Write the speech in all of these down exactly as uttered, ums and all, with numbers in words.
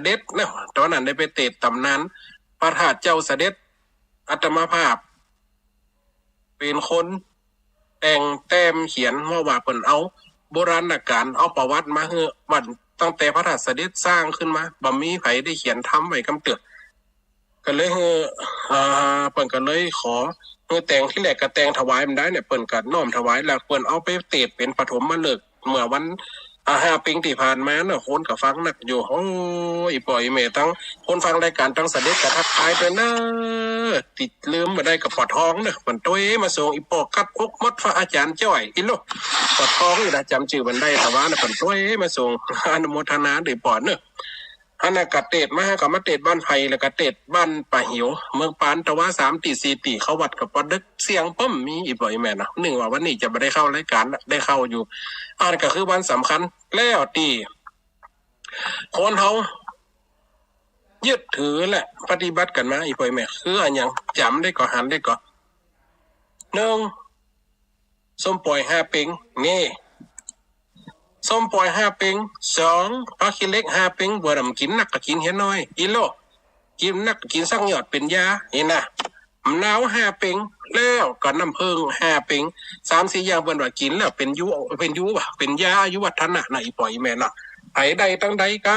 ด็จนะ ต๋อนนั้นได้ไปเตสน์ต๋ำนานพระธาตุเจ้าเสด็จ อาตมาภาพเป๋นคนแต่งแต้มเขียน เพราะว่าเปิ้นเอาโบราณกาล เอาประวัติมาหื้อว่าตั้งแต่พระธาตุเสด็จสร้างขึ้นมา บ่มีใผได้เขียนทำไว้กำเตื้อ ก็เลยหื้อ อ่า เปิ้นก็เลยขอหื้อแต่ง ตี้แรกก็แต่งถวายบ่ได้เนี่ย เปิ้นก็น้อมถวาย แล้วเปิ้นเอาไปเตสน์เป๋นปฐมฤกษ์ เมื่อวัน อ่า ห้าเป็งตี้ผ่านมาเนาะ คนก็ฟังนักอยู่ โอ้ อี่ป้ออี่แม่ตังคนฟังรายก๋านตังเสด็จก็ทักทายตวยเน่อ ตี้ลืมบ่ได้ก็ป้อทองเน่อ เปิ้นตวยมาส่ง อี่ป้อกัดอกหมด พระอาจ๋ารย์จ้อย อี่โล ป้อทองนี่นะ จ๋ำจื้อบ่ได้ แต่ว่านะ เปิ้นตวยมาส่ง อนุโมทนาตวยป้อเน่อ หั้นน่ะก็เตสน์มา ก็มาเตสน์บ้านไผ่ แล้วก็เตสน์บ้านป่าหิว เมืองปาน แต่ว่าสามตี้สี่ตี้เข้าวัดก็ปอดึก เสียงป้อมมี อี่ป้ออี่แม่เนาะ นึกว่าวันนี้จะบ่ได้เข้ารายก๋านละ ได้เข้าอยู่ อันก็คือวันสำคัญแล้วตี้คนเฮายึดถือและปฏิบัติกั๋นมา อี่ป้ออี่แม่ คืออะหยัง จ๋ำได้ก่อ หันได้ก่อ นึ่ง ส้มป่อยห้าเป็ง นี่ ส้มป่อยห้าเป็ง สอง ผักขี้เหล็กห้าเป็ง บ่ดำกิ๋นนักก็กิ๋นเหียน้อย อี่โล กิ๋นนักก็กิ๋นสักหยอดเป๋นยา นี่นะ มะนาวห้าเป็ง แล้วก็น้ำเผิ้งห้าเป็ง สามสี่อย่างเปิ้นว่ากิ๋นแล้วเป๋นยู เป๋นยูบ่ะ เป๋นยาอายุวัฒนะนะ อี่ป้ออี่แม่เนาะ ใผได้ตังใดก็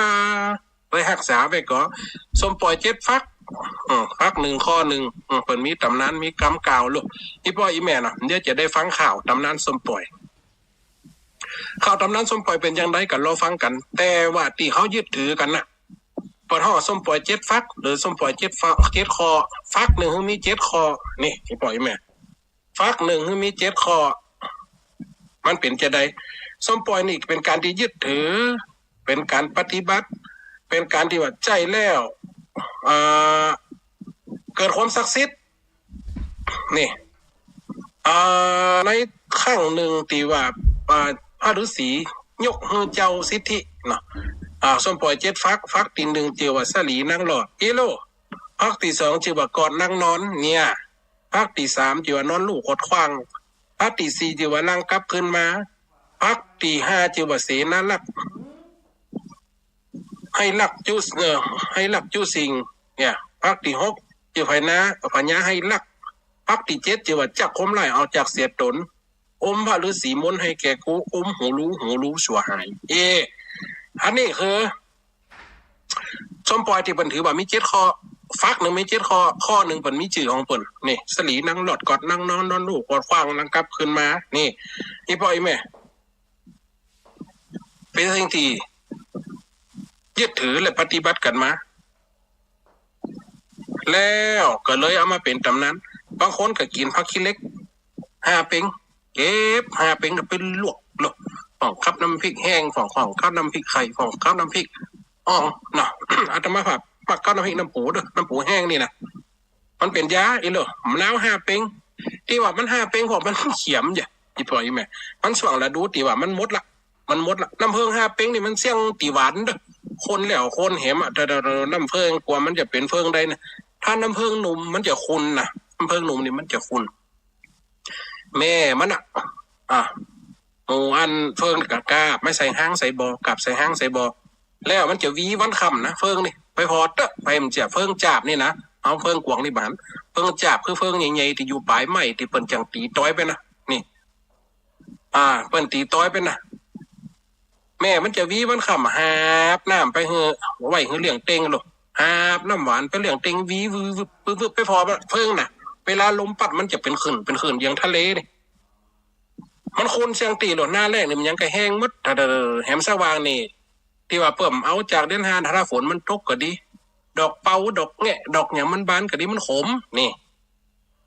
ไปฮักษาไว้ก่อ ส้มป่อยเจ็ดฝัก อืม ฝักนึ่ง ข้อนึ่ง อืม เปิ้นมีต๋ำนาน มีกำกล่าวลูก อี่ป้ออี่แม่เนาะ เดี๋ยวจะได้ฟังข่าวต๋ำนานส้มป่อย ข่าวต๋ำนานส้มป่อยเป๋นอย่างใดก็รอฟังกั๋น แต่ว่าตี้เฮายึดถือกั๋นน่ะ เปิ้นฮ้องส้มป่อยเจ็ดฝัก หรือส้มป่อยเจ็ดฝัก เจ็ดข้อ ฝักนึ่งหื้อมีเจ็ดข้อ นี่ อี่ป้ออี่แม่ ฝักนึ่งหื้อมีเจ็ดข้อ มันเป๋นจาใด ส้มป่อยนี่เป๋นก๋านตี้ยึดถือ เป๋นก๋านปฏิบัติ เป๋นก๋านตี้ว่าใจ๊แล้ว อ่า เกิดความศักดิ์สิทธิ์ นี่ อ่า ในครั้งนึ่งตี้ว่า อ่า พระฤๅษียกหื้อเจ้าสิทธิเนาะ อ่า ส้มป่อยเจ็ดฝัก ฝักตี้นึ่งจื้อว่าสะหลีนางหลอด อี่โล ฝักตี้สองจื้อว่ากอดนางนอน เนี่ย ฝักตี้สามจื้อว่านอนลู่ขดขว้าง ฝักตี้สี่จื้อว่าลังกลับคืนมา ฝักตี้ห้าจื้อว่าเสนารักษ์ ให้รักจุ เอ่อ ให้รักจุสิ่ง เนี่ย ฝักตี้หกจื้อพญา พญาให้รัก ฝักตี้เจ็ดจื้อว่าจักความร้ายออกจากเสียต๋น อมพระฤๅษีมนต์ให้แก่กู อมหูรู หูรูสั่วหาย เอ อันนี้คือ ส้มป่อยตี้เปิ้นถือว่ามีเจ็ดข้อ ฝักนึ่งมีเจ็ดข้อ ข้อนึ่งเปิ้นมีจื้อของเปิ้น นี่ สะหลีนางหลอด กอดนางนอน นอนลู่ขดขว้าง ลังกลับคืนมา นี่ อี่ป้ออี่แม่ เป๋นสิ่งตี้ยึดถือและปฏิบัติกั๋นมา แล้วก็เลยเอามาเป๋นต๋ำนาน บางคนก็กิ๋นผักขี้เหล็กห้าเป็ง เก็บห้าเป็งน่ะไปลวก ลวก พ่องกับน้ำพริกแห้ง พ่อง พ่องกับน้ำพริกไข่ พ่องกับน้ำพริกอ่องเนาะ อาตมาภาพมักกับน้ำพริกน้ำปูเด้อ น้ำปูแห้งนี่นะ มันเป๋นยา อี่โล มะนาวห้าเป็ง ตี้ว่ามันห้าเป็ง เพราะมันเข็มจ้ะ อี่ป้ออี่แม่ มันส่วงฤดูตี้ว่ามันหมดละ มันหมดละ น้ำเผิ้งห้าเป็งนี่มันเสี้ยงตี้หวานเด้อ คนแล้วคนแหมอะ แต่ แต่ แต่น้ำเผิ้งกว่ามันจะเป๋นเผิ้งได้นะ ถ้าน้ำเผิ้งหนุ่มมันจะขุ่นนะ น้ำเผิ้งหนุ่มนี่มันจะขุ่น แม่มันน่ะ อ่ะ หมู่อันเผิ้งก็กาบมาใส่ฮางใส่บ่อ กาบใส่ฮางใส่บ่อ แล้วมันจะหวีวันค่ำนะ เผิ้งนี่ ไปผ่อเต๊อะ ไปมันจะเผิ้งจาบนี่นะ เอาเผิ้งกวางนี่บ่หัน เผิ้งจาบคือเผิ้งใหญ่ๆ ตี้อยู่ป๋ายไม้ ตี้เปิ้นจั่งตี๋ตอยไปนะ นี่ อ่า เปิ้นตี๋ตอยไปนะ แม่มันจะหวีวันค่ำหาบน้ำไปหื้อ ไว้หื้อเลี้ยงเต็งลูก หาบน้ำหวานไปเลี้ยงเต็ง หวีวืบวืบวืบวืบ ไปผ่อเผิ้งน่ะ เวลาลมปั๊ดมันจะเป๋นขื่น เป๋นขื่นอย่างทะเลนี่ มันขุ่นเสี้ยงตี้โลด หน้าแล้งนี่มันยังก็แห้งหมด ถ้า ถ้า ถ้าแหมสว่างนี่ ตี้ว่าเปิ้นเอาจากเดือนห้า ถ้าฝนมันตกก็ดี ดอกเปา ดอกแงะ ดอกหยังมันบานก็ดี มันขม นี่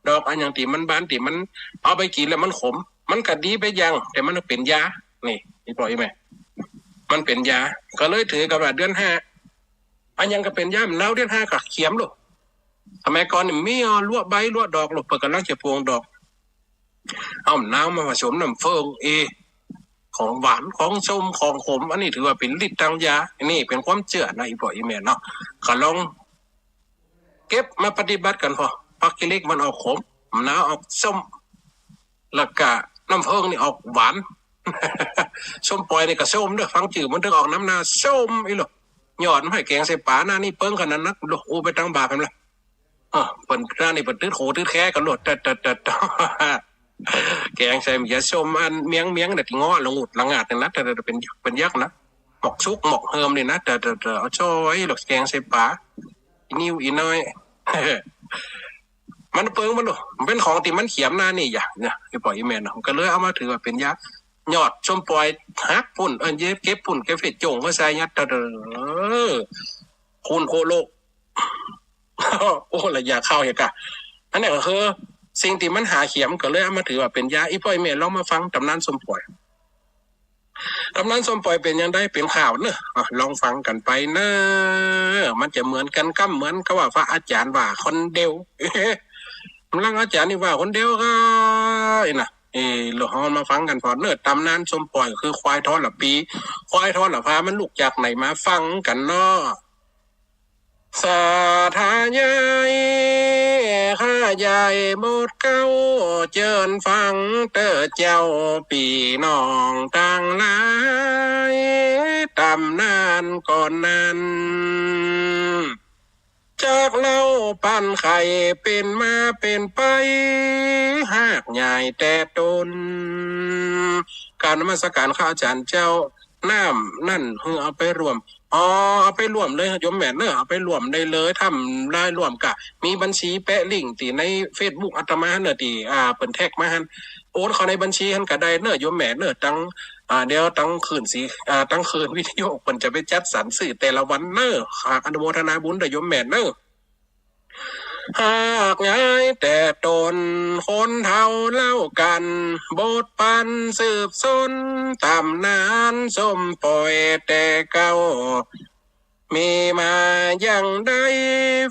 ดอกอะหยังตี้มันบานตี้มันเอาไปกิ๋นแล้วมันขม มันก็ดีไปอย่าง แต่มันเป๋นยา นี่ อี่ป้ออี่แม่ มันเป๋นยา ก็เลยถือกั๋นว่าเดือนห้า อะหยังก็เป๋นยา มะนาวเดือนห้าก็เข็มโลด สมัยก่อนนี่มี อ่า ลัวใบลัวดอกโลด เปิ้นก่ำลังจะปลูกดอก เอามะนาวมาผสมน้ำเผิ้ง เอ ของหวาน ของส้ม ของขม อันนี้ถือว่าเป๋นฤทธิ์ตางยา อันนี้เป๋นความเจื้อนะ อี่ป้ออี่แม่เนาะ ก็ลองเก็บมาปฏิบัติกั๋น เพราะผักขี้เหล็กมันออกขม มะนาวออกส้ม แล้วก็น้ำเผิ้งนี่ออกหวาน ส้มป่อยนี่ก็ส้มเด้อ ฟังจื้อมันเถิงออกน้ำหน้าส้ม อี่โล ยอดมันห้อยแกงใส่ป๋าหน้านี่เปิ้งขนาดนัก โล อู้ไปตังบาปหั้นละ เออ เปิ้นหน้านี่เปิ้นตึ๊ดโขตึ๊ดแค้กั๋นโลด แต่ แต่ แต่ แกงใส่เมียส้มอันเมียงเมียงเนี่ย ตี้เงาะละงุดละงาดเนี่ยนะ แต่ แต่ แต่เป๋น เป๋นยักษ์นะ หมกสุกหมกเฮิมนี่นะ แต่ แต่ แต่ เอาจ้อยหลอกแกงใส่ป๋า อีนิ้วอีน้อย มันเปิ้งมันโลด มันเป๋นของตี้มันเขียมหน้านี่อย่าเนี่ย ไอ้ป้อไอ้แม่เนาะ ก็เลยเอามาถือว่าเป๋นยา ยอดส้มป่อยหักปุ้น เออ เก็บ เก็บปุ้น เก็บเฟซโจ่งก็ใส่ยัด แต่ แต่ เออ คุณโคโลก โอ้ ละยาเข้าเหียกะ อันเนี้ยก็คือสิ่งตี้มันหาเขียม ก็เลยเอามาถือว่าเป๋นยา อี้ป้ออี้แม่ลองมาฟังต๋ำนานส้มป่อย ต๋ำนานส้มป่อยเป๋นจั่งใด เป๋นข่าวเนอะ อ่ะ ลองฟังกั๋นไปเนอะ มันจะเหมือนกั๋นก้ำ เหมือนกับว่าพระอาจ๋ารย์ว่าคนเดียว กำลังอาจ๋ารย์นี่ว่าคนเดียวก็ ไอ้น่ะ เออ เฮามาฟังกั๋นผ่อนเนอะ ต๋ำนานส้มป่อยคือควายทรพี ควายทรพามันลุกจากไหนมาฟังกั๋นเนาะ ศรัทธาใหญ่ ข้าใหญ่หมดเกล้า เจิญฟังเต๊อะเจ้าปี้น้องตังหลาย ต๋ำนานก่อนนั้น จากเล่าปันไขเป๋นมาเป๋นไป ฮากใหญ่แต่ต้น กราบนมัสการข้าอาจ๋ารย์เจ้า น้ำนั่นหื้อเอาไปร่วม อ๋อ เอาไปร่วมเลยโยมแม่เนอะ เอาไปร่วมได้เลย ทำรายร่วมกะ มีบัญชีแปะลิงก์ตี้ในเฟซบุ๊กอาตมาหั้นเนอะ ตี้ อ่า เปิ้นแท็กมาหั้น โอนเข้าในบัญชีหั้นก็ได้เนอะโยมแม่เนอะ ตัง อ่า เดี๋ยวตังคืนสิ อ่า ตังคืนวิทยุเปิ้นจะไปจัดสรรซื้อแต่ละวันเนอะ ฝากอนุโมทนาบุญเด้อโยมแม่เนอะ ฮากใหญ่แต่ต้น คนเฒ่าเล่ากั๋น บทปันสืบสน ต๋ำนานส้มป่อยแต่เก่า มีมาอย่างใด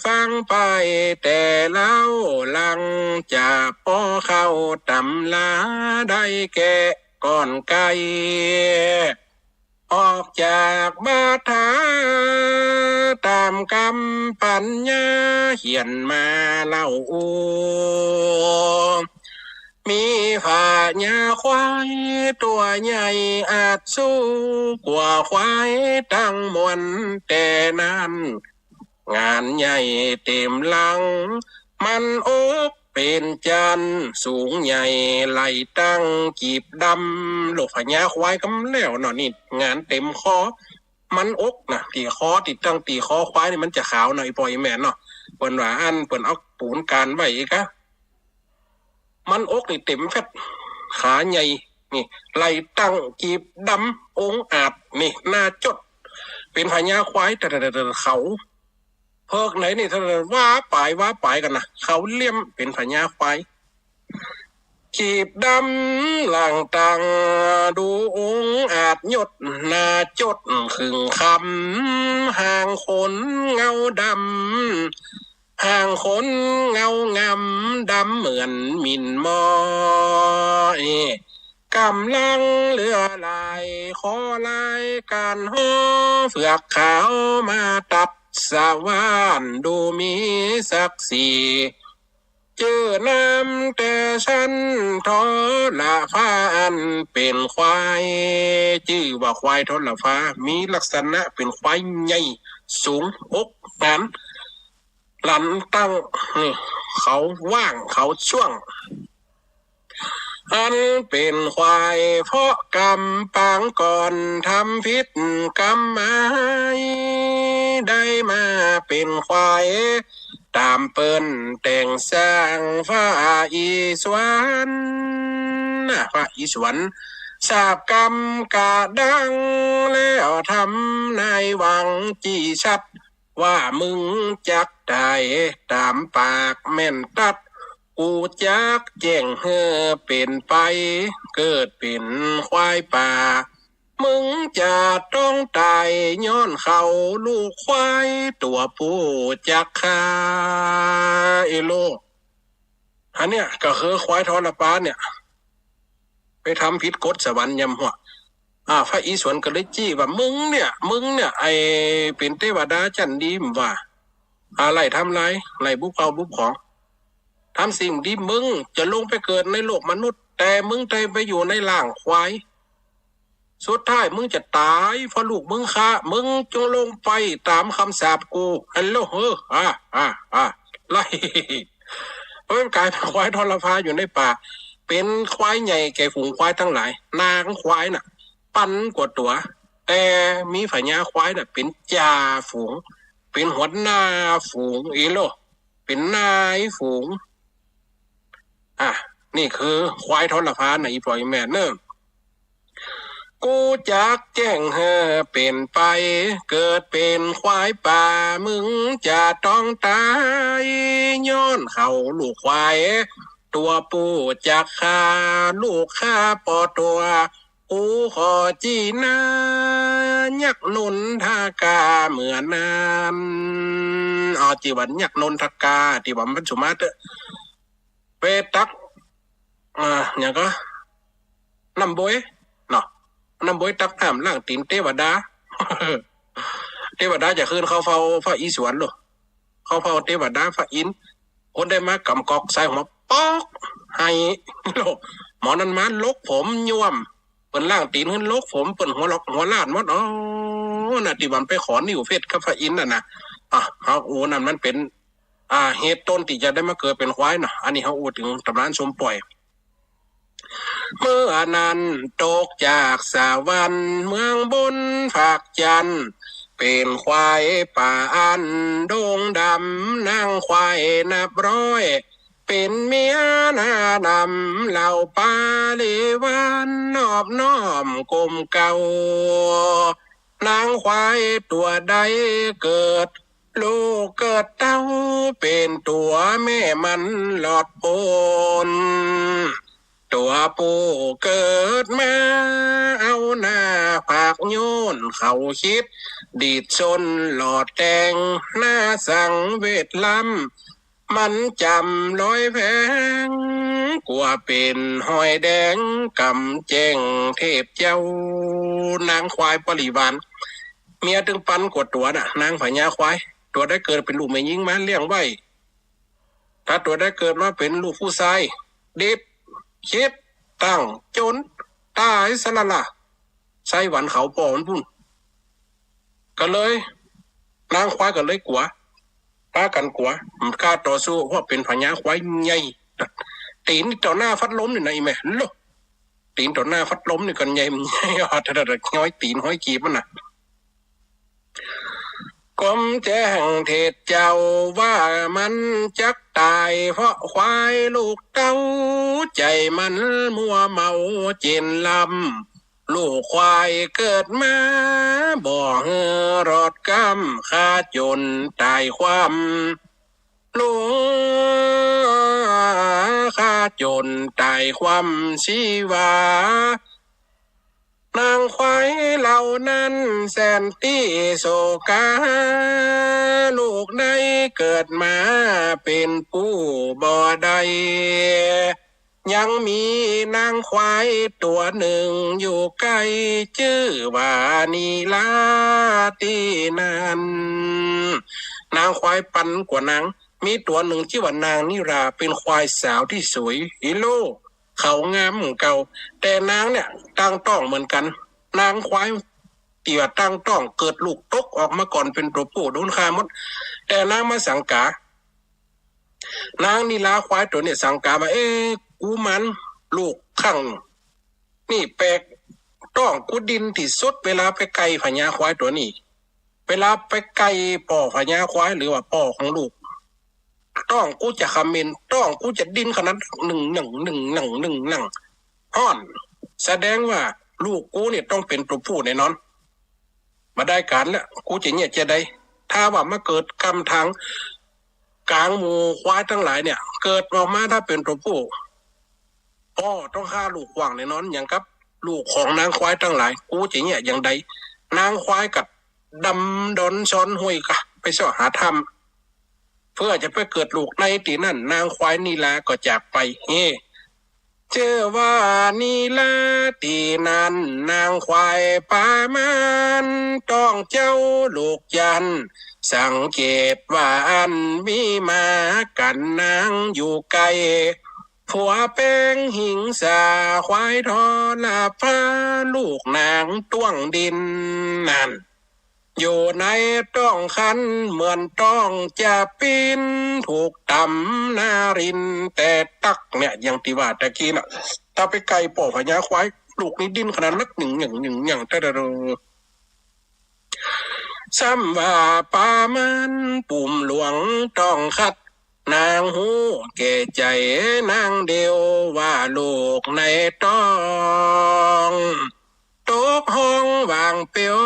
ฟังไปแต่เล่า หลังจากปอเข้าต๋ำราได้แกะก่อนไก่ ออกจากบาทา ต๋ามกำปัญญาเขียนมาเล่าอู้ มีพญาควายตั๋วใหญ่อาจสู้กว่าควายตังมวล แต่นั้นงานใหญ่เต๋มหลัง มันอกเป๋นจันทร์สูงใหญ่ไหล่ตั้งกีบดำ โลกพญาควายกำแล้วเนาะ นี่งานเต๋มคอ มันอกนะ ตี้คอ ตี้ตั้งตี้คอควายนี่มันจะขาวเนาะ อี้ป้ออี้แม่เนาะ เปิ้นว่าอั้น เปิ้นเอาปูนกานไว้อีกอะ มันอกนี่เต๋มแฟด ขาใหญ่ นี่ ไหล่ตั้งกีบดำ องอาจ นี่ หน้าจด เป๋นพญาควาย แต่ แต่ แต่ แต่เขา เผิกไหนนี่ แต่ แต่ ว่าป๋าย ว่าป๋ายกั๋นนะ เขาเลี่ยมเป๋นพญาควาย กีบดำหลังตั้ง ดูองอาจยศ หน้าจดขึงคำ หางขนเงาดำ หางขนเงางำดำเหมือนหมิ่นหมอ เอ้ กำลังเหลือหลาย ขอรายการฮอ เฟือกขาวมาตัดสะหว่าน ดูมีศักดิ์ศรี จื้อนามแต่ชั้นทรพา อันเป๋นควาย จื้อว่าควายทรพา มีลักษณะเป๋นควายใหญ่ สูง อกหนาน หลังตั้ง นี่ เขาหว่าง เขาช่วง อันเป๋นควายเพราะกำปางก่อน ทำผิดกำหมาย ได้มาเป๋นควาย ต๋ามเปิ้นแต่งสร้าง พระอิศวรนะ พระอิศวร สาปกำกระด้าง แล้วทำนายหวังจี้ชัด ว่ามึงจักต๋าย ต๋ามปากแม่นตัด กูจักแจ้งหื้อเป๋นไป เกิดเป๋นควายป่า มึงจะต้องต๋ายย้อนเขา ลูกควายตั๋วผู้จักฆ่า ไอ้โลก อันเนี้ยก็คือควายทรพาเนี่ย ไปทำผิดกฎสวรรค์ยำหัว อ่า พระอิศวรก็เลยจี้ว่า มึงเนี่ย มึงเนี่ย ไอ้เป๋นเตวดาจั้นดี มึงว่า อ่า ไล่ทำลาย ไล่บุบข้าวบุบของ ทำสิ่งดี มึงจะลงไปเกิดในโลกมนุษย์ แต่มึงได้ไปอยู่ในร่างควาย สุดท้ายมึงจะต๋ายเพราะลูกมึงข้า มึงจงลงไปต๋ามกำสาปกู ฮัลโหล เออ อ่า อ่า อ่า ไล่ มันก๋ายเป๋นควายทรพาอยู่ในป่า เป๋นควายใหญ่แก่ฝูงควายตังหลาย นางควายน่ะ ปันกว่าตั๋ว แต่มีพญาควายน่ะ เป๋นจ่าฝูง เป๋นหัวหน้าฝูง อีโล เป๋นนายฝูง อ่ะ นี่คือควายทรพานะ อีพ่ออีแม่เน่อ กูจักแจ้งหื้อเป๋นไป เกิดเป๋นควายป่า มึงจะต้องต๋าย ย้อนเขาลูกควาย ตั๋วปู่จักฆ่า ลูกข้าปอตั๋ว กูขอจีนา ยักษ์นนทกาเหมือนนั้น อ๋อ ตี้ว่ายักษ์นนทกา ตี้ว่ามันสุมาเต๊อะ ไปตัก อ่า หยังก็ น้ำบวย เนาะ น้ำบวยตักน้ำล้างตี๋นเตวดา เตวดาจะคืนเข้าเฝ้าพระอิศวรโลด เข้าเฝ้าเตวดาพระอินทร์ คนได้มากำกอกใส่หัวป๊อก ไห้โลด หมอนั้นมาลกผมย้วม เปิ้นล้างตี๋นหื้อลกผม เปิ้นหัวลอกหัวล้านหมด อ๋อ น่ะ ตี้ว่าไปขอนิ้วเพชรกับพระอินทร์น่ะนะ อ่ะ เฮาอู้ นั่นมันเป๋น อ่า เหตุต้นตี้จะได้มาเกิดเป๋นควายเนาะ อันนี้เฮาอู้เถิงต๋ำนานสมปอย เมื่อนั้นตกจากสวรรค์เมืองบนฟากจันทร์ เป๋นควายป่าอันโด่งดัง นางควายนับร้อย เป๋นเมียหน้านำเหล่าปริวาร นอบน้อมก้มเกล้า นางควายตั๋วใดเกิด ลูกเกิดเต้า เป๋นตั๋วแม่มันหลอดป๊น ตั๋วผู้เกิดมา เอาหน้าผากโยนเข้าคิด ดีดส้นหลอดแตง หน้าสังเวชล้ำ มันจ๋ำลอยแพง กว่าเป๋นหอยแดง ก๋ำแจ้งเทพเจ้า นางควายปริวาร เมียตึงปันกว่าตั๋วน่ะ นางพญาควาย ตั๋วใดเกิดเป๋นลูกแม่ญิงมาเลี้ยงไว้ ถ้าตั๋วใดเกิดมาเป๋นลูกผู้ชาย ดิบ คิด ตั้ง จ๋น ต๋ายสะละล่ะ ไส้หวันเขาป้อมันปู้น ก็เลย นางควายก็เลยกั๋ว ปากั๋นกั๋ว บ่กล้าต่อสู้ เพราะเป๋นพญาควายใหญ่ ตี๋นต่อหน้าฟัดลมนี่นะ อีแม่ โล ตี๋นต่อหน้าฟัดลมนี่ก็ใหญ่ มันใหญ่ อ๋อ ถ้า ถ้า ถ้าห้อยตี๋นห้อยกีบมันน่ะ ก้มแจ้งเทพเจ้าว่ามันจักต๋าย เพราะควายลูกเต้า ใจ๋มันมัวเมาเจนลำ ลูกควายเกิดมา บ่หื้อรอดกำ ฆ่าจ๋นต๋ายความ ลูกฆ่าจ๋นต๋ายความชีวา นางควายเหล่านั้นแสนตี้โศกา ลูกได้เกิดมาเป๋นผู้บ่ได้ ยังมีนางควายตั๋วนึ่งอยู่ใก้ จื้อว่านีลาตี้นั้น นางควายปันกว่านาง มีตั๋วนึ่งจื้อว่านางนีลา เป๋นควายสาวตี้สวย อีโล เขางามเหมือนเก่า แต่นางเนี่ยตั้งต๊องเหมือนกั๋น นางควายตี้ว่าตั้งต๊องเกิดลูกตกออกมาก่อนเป๋นตั๋วผู้โดนฆ่าหมด แต่นางมาสังก๋า นางนีลาควายตั๋วเนี่ยสังก๋าว่า เอ๊ะ กูหมันลูกข้างนี่แปลก ต๊องกูดิ้นตี้สุด เวลาไปใก้พญาควายตั๋วนี้ เวลาไปใก้ป้อพญาควาย หรือว่าป้อของลูก ต๊องกูจะเขม็น ต๊องกูจะดิ้นขนาดนึ่งนึ่งนึ่งนึ่งนึ่งนึ่ง ฮ้อน แสดงว่าลูกกูเนี่ยต้องเป๋นตั๋วผู้แน่นอน บ่ได้ก๋านแล้ว กูจะเยียะจาใด ถ้าว่ามาเกิดกำตางก๋างหมู่ควายตังหลายเนี่ย เกิดออกมาถ้าเป๋นตั๋วผู้ ป้อต้องฆ่าลูกขว้างแน่นอน อย่างกับลูกของนางควายตังหลาย กูจะเยียะอย่างใด นางควายก็ดำดอนซอนห้วยกา ไปเซาะหาถ้ำ เพื่อจะไปเกิดลูกในตี้นั้น นางควายนีลาก็จากไป เฮ้ จื้อว่านีลาตี้นั้น นางควายปามัน ต๊องเจ้าลูกจันทร์ สังเกตว่าอั้น มีหมากั๋นนางอยู่ใก้ ผัวแป๋งหิงสา ควายทรพา ลูกนางต้วงดินนั้น อยู่ในต๊องครรภ์เหมือนต๊องจะปิ้น ถูกต๋ำนารินแต่ตั๊ก เนี่ย อย่างตี้ว่าตะกี้น่ะ ถ้าไปใก้ป้อพญาควาย ลูกนี้ดิ้นขนาดนัก หนึ่งอย่าง หนึ่งอย่าง ตะดะเดอ ซ้ำว่าปามัน ปุ่มหลวงต๊องขัด นางฮู้แก่ใจ๋นางเดียว ว่าลูกในต๊อง ตกห้องว่างเปลี่ยว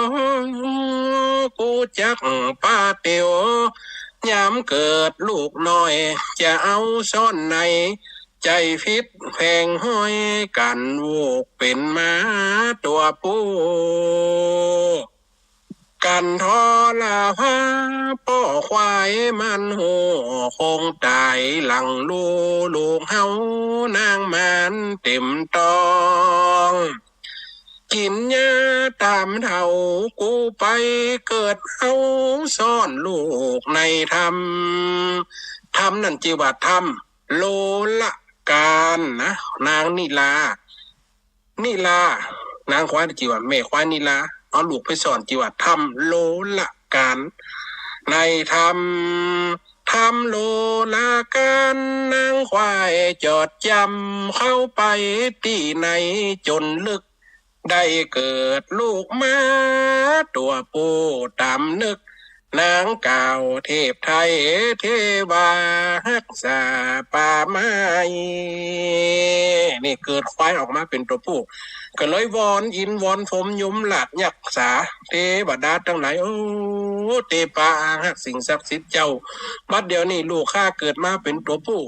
กู้จักปาเตียว ยามเกิดลูกน้อย จะเอาซ่อนใน ใจ๋ผิดแผงฮ้อย กั๋นลูกเป๋นมาตั๋วผู้ กั๋นทรพา ป้อควายมันฮู้ คงต๋ายหลังฮู้ ลูกเฮานางมานเต๋มต๊อง กิ๋นยาต๋ามเฒ่า กู้ไปเกิดเฮา ซ่อนลูกในถ้ำ ถ้ำนั้นจื้อว่าถ้ำโลละกาลนะ นางนิลา นิลา นางควายจื้อว่าแม่ควายนิลา เอาลูกไปซ่อนจื้อว่าถ้ำโลละกาล ในถ้ำ ถ้ำโลละกาล นางควายจอดจ๋ำ เข้าไปตี้ในจ๋นลึก ได้เกิดลูกมาตั๋วผู้ต๋ามนึก นางกล่าวเทพไทยเทวา ฮักษาป่าไม้ นี่เกิดควายออกมาเป๋นตั๋วผู้ ก็เลยวอนอินทร์วอนพรหมยมราชยักษาเตวดาตังหลาย โอ้ เตปาอาฮักสิ่งศักดิ์สิทธิ์เจ้า บัดเดี๋ยวนี้ลูกข้าเกิดมาเป๋นตั๋วผู้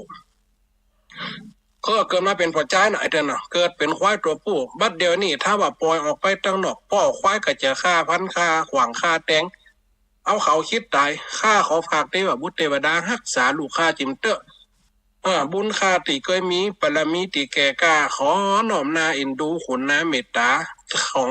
ก็เกิดมาเป๋นป้อจายน่ะ ไอ้เต้าเนาะ เกิดเป๋นควายตั๋วผู้ บัดเดี๋ยวนี้ถ้าว่าป่อยออกไปตังนอก ป้อควายก็จะฆ่าฟันฆ่าขว้างฆ่าแตง เอาเขาคิดต๋าย ข้าขอฝากเตวบุตรเตวดาฮักษาลูกข้าจิ๋มเต๊อะ เออ บุญข้าตี้เกยมี บารมีตี้แก่กล้า ขอน้อมหน้าเอ็นดู กรุณาเมตต๋า ของ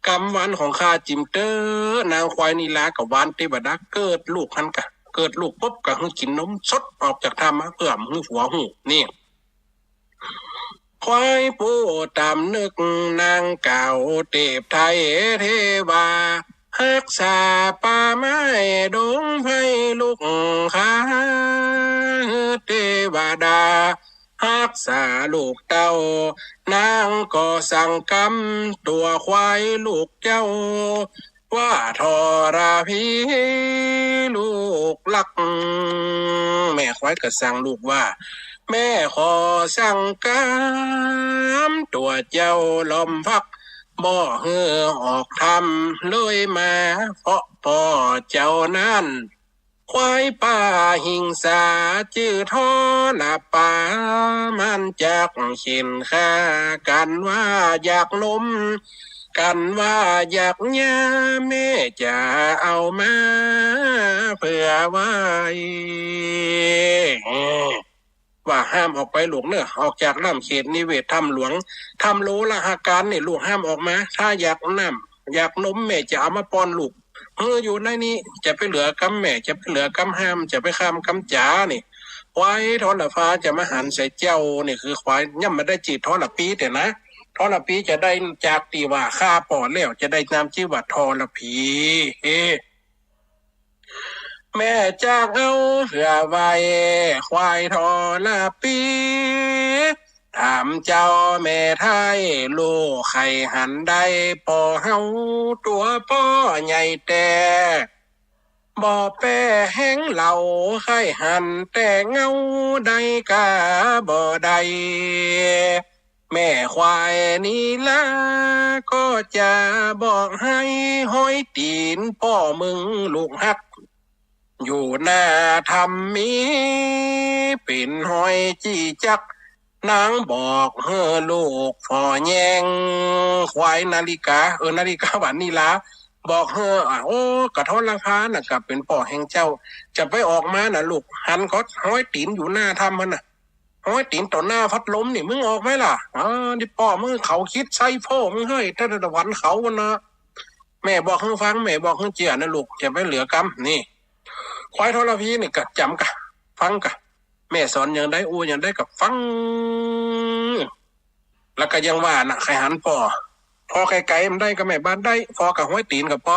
กำวานของข้าจิ๋มเต๊อะ นางควายนิลาก็วานเตวดา เกิดลูกหั้นกะ เกิดลูกปุ๊บก็หื้อกิ๋นนมสดออกจากถ้ำมา เปื้อหื้อหัวฮู้ นี่ ควายผู้ต๋ามนึก นางกล่าวเทพไทยเทวา ฮักษาป่าไม้ดงไพรลูกข้า เตวดา ฮักษาลูกเต้า นางก็สั่งกำตั๋วควายลูกเจ้า ว่าทรพีลูกฮัก แม่ควายก็สั่งลูกว่า แม่ขอสั่งกำตั๋วเจ้าลอมพัก บ่หื้อออกถ้ำเลยมา เพราะป้อเจ้านั้น ควายป่าหิงสาจื้อทรปา มันจักเข็นฆ่า กั๋นว่าอยากนม กั๋นว่าอยากหญ้า แม่จะเอามาเผื่อไว้ ว่าห้ามออกไปลูกเน่อ ออกจากล้ำเขตนิเวศถ้ำหลวง ถ้ำโลละหะกาลนี่ลูกห้ามออกมา ถ้าอยากน้ำอยากนมแม่จะเอามาป้อนลูก เออ อยู่ในนี้จะไปเหลือกำแม่ จะไปเหลือกำห้าม จะไปข้ามกำจ๋านี่ ควายทรพาจะมาหันใส่เจ้านี่คือควาย ย่อมบ่ได้จื้อทรพีแต่นะ ทรพีจะได้จากตี้ว่าฆ่าป้อแล้ว จะได้นามจื้อว่าทรพี เอ แม่จักเอาเผื่อไว้ ควายทรพี ถามเจ้าแม่ไทย ลูกใค่หันได้ป้อเฮา ตั๋วป้อใหญ่แต๊ บ่แป้แฮงเหล่า ใค่หันแต่เงา ได้กาบ่ได้ แม่ควายนิลา ก็จะบอกหื้อ ฮอยตี๋นป้อมึงลูกฮัก อยู่หน้าถ้ำมี เป๋นฮอยจี้จัก นางบอกหื้อลูกฝ่อแยง ควายนาริกา เออ นาริกาว่านิลา บอกหื้อ อ่ะ โอ้ กะทรพาน่ะ กะเป๋นป้อแห่งเจ้า จะไปออกมาน่ะลูก หันก็ฮอยตี๋นอยู่หน้าถ้ำหั้นน่ะ ฮอยตี๋นต่อหน้าพัดลมนี่ มึงออกไหมล่ะ เออ นี่ป้อมึงเขาคิดใส่พ่อมึงเฮ้ย แต่ละวันเขานะ แม่บอกหื้อฟัง แม่บอกหื้อเจื้อนะลูก จะไปเหลือกำ นี่ ควายทรพีนี่กะจ๋ำกะ ฟังกะ แม่สอนอย่างใด อู้อย่างใดก็ฟัง แล้วก็ยังว่าน่ะ ใค่หันป้อ ป้อไก๋ๆ บ่ได้ ก็แม่บ้านได้ ป้อกับห้อยตี๋นก็ป้อ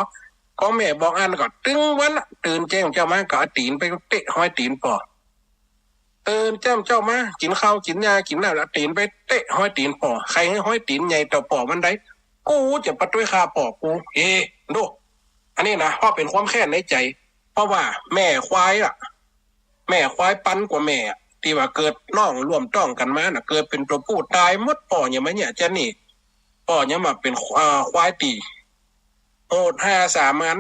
ของแม่บางอันก็ตึงวันละ ตื่นแจ้งเจ๊ามาก็เอาตี๋นไปเตะห้อยตี๋นป้อ ตื่นแจ้งเจ๊ามา กิ๋นข้าวกิ๋นยากิ๋นน้ำแล้ว ตี๋นไปเตะห้อยตี๋นป้อ ใค่หื้อห้อยตี๋นใหญ่เต้าป้อวันใด กูจะปะตุ๊ยฆ่าป้อกู เอ ดู อันนี้นะ เพราะเป๋นความแค้นในใจ๋ เพราะว่าแม่ควายอะ แม่ควายปันกว่าแม่อะ ตี้ว่าเกิดน้องร่วมต๊องกั๋นมาน่ะ เกิดเป๋นตั๋วผู้ต๋ายหมด ป้อยังมาเยียะจานี่ ป้อยังมาเป๋น เอ่อ ควายตี้โหดฮ้ายสามัญ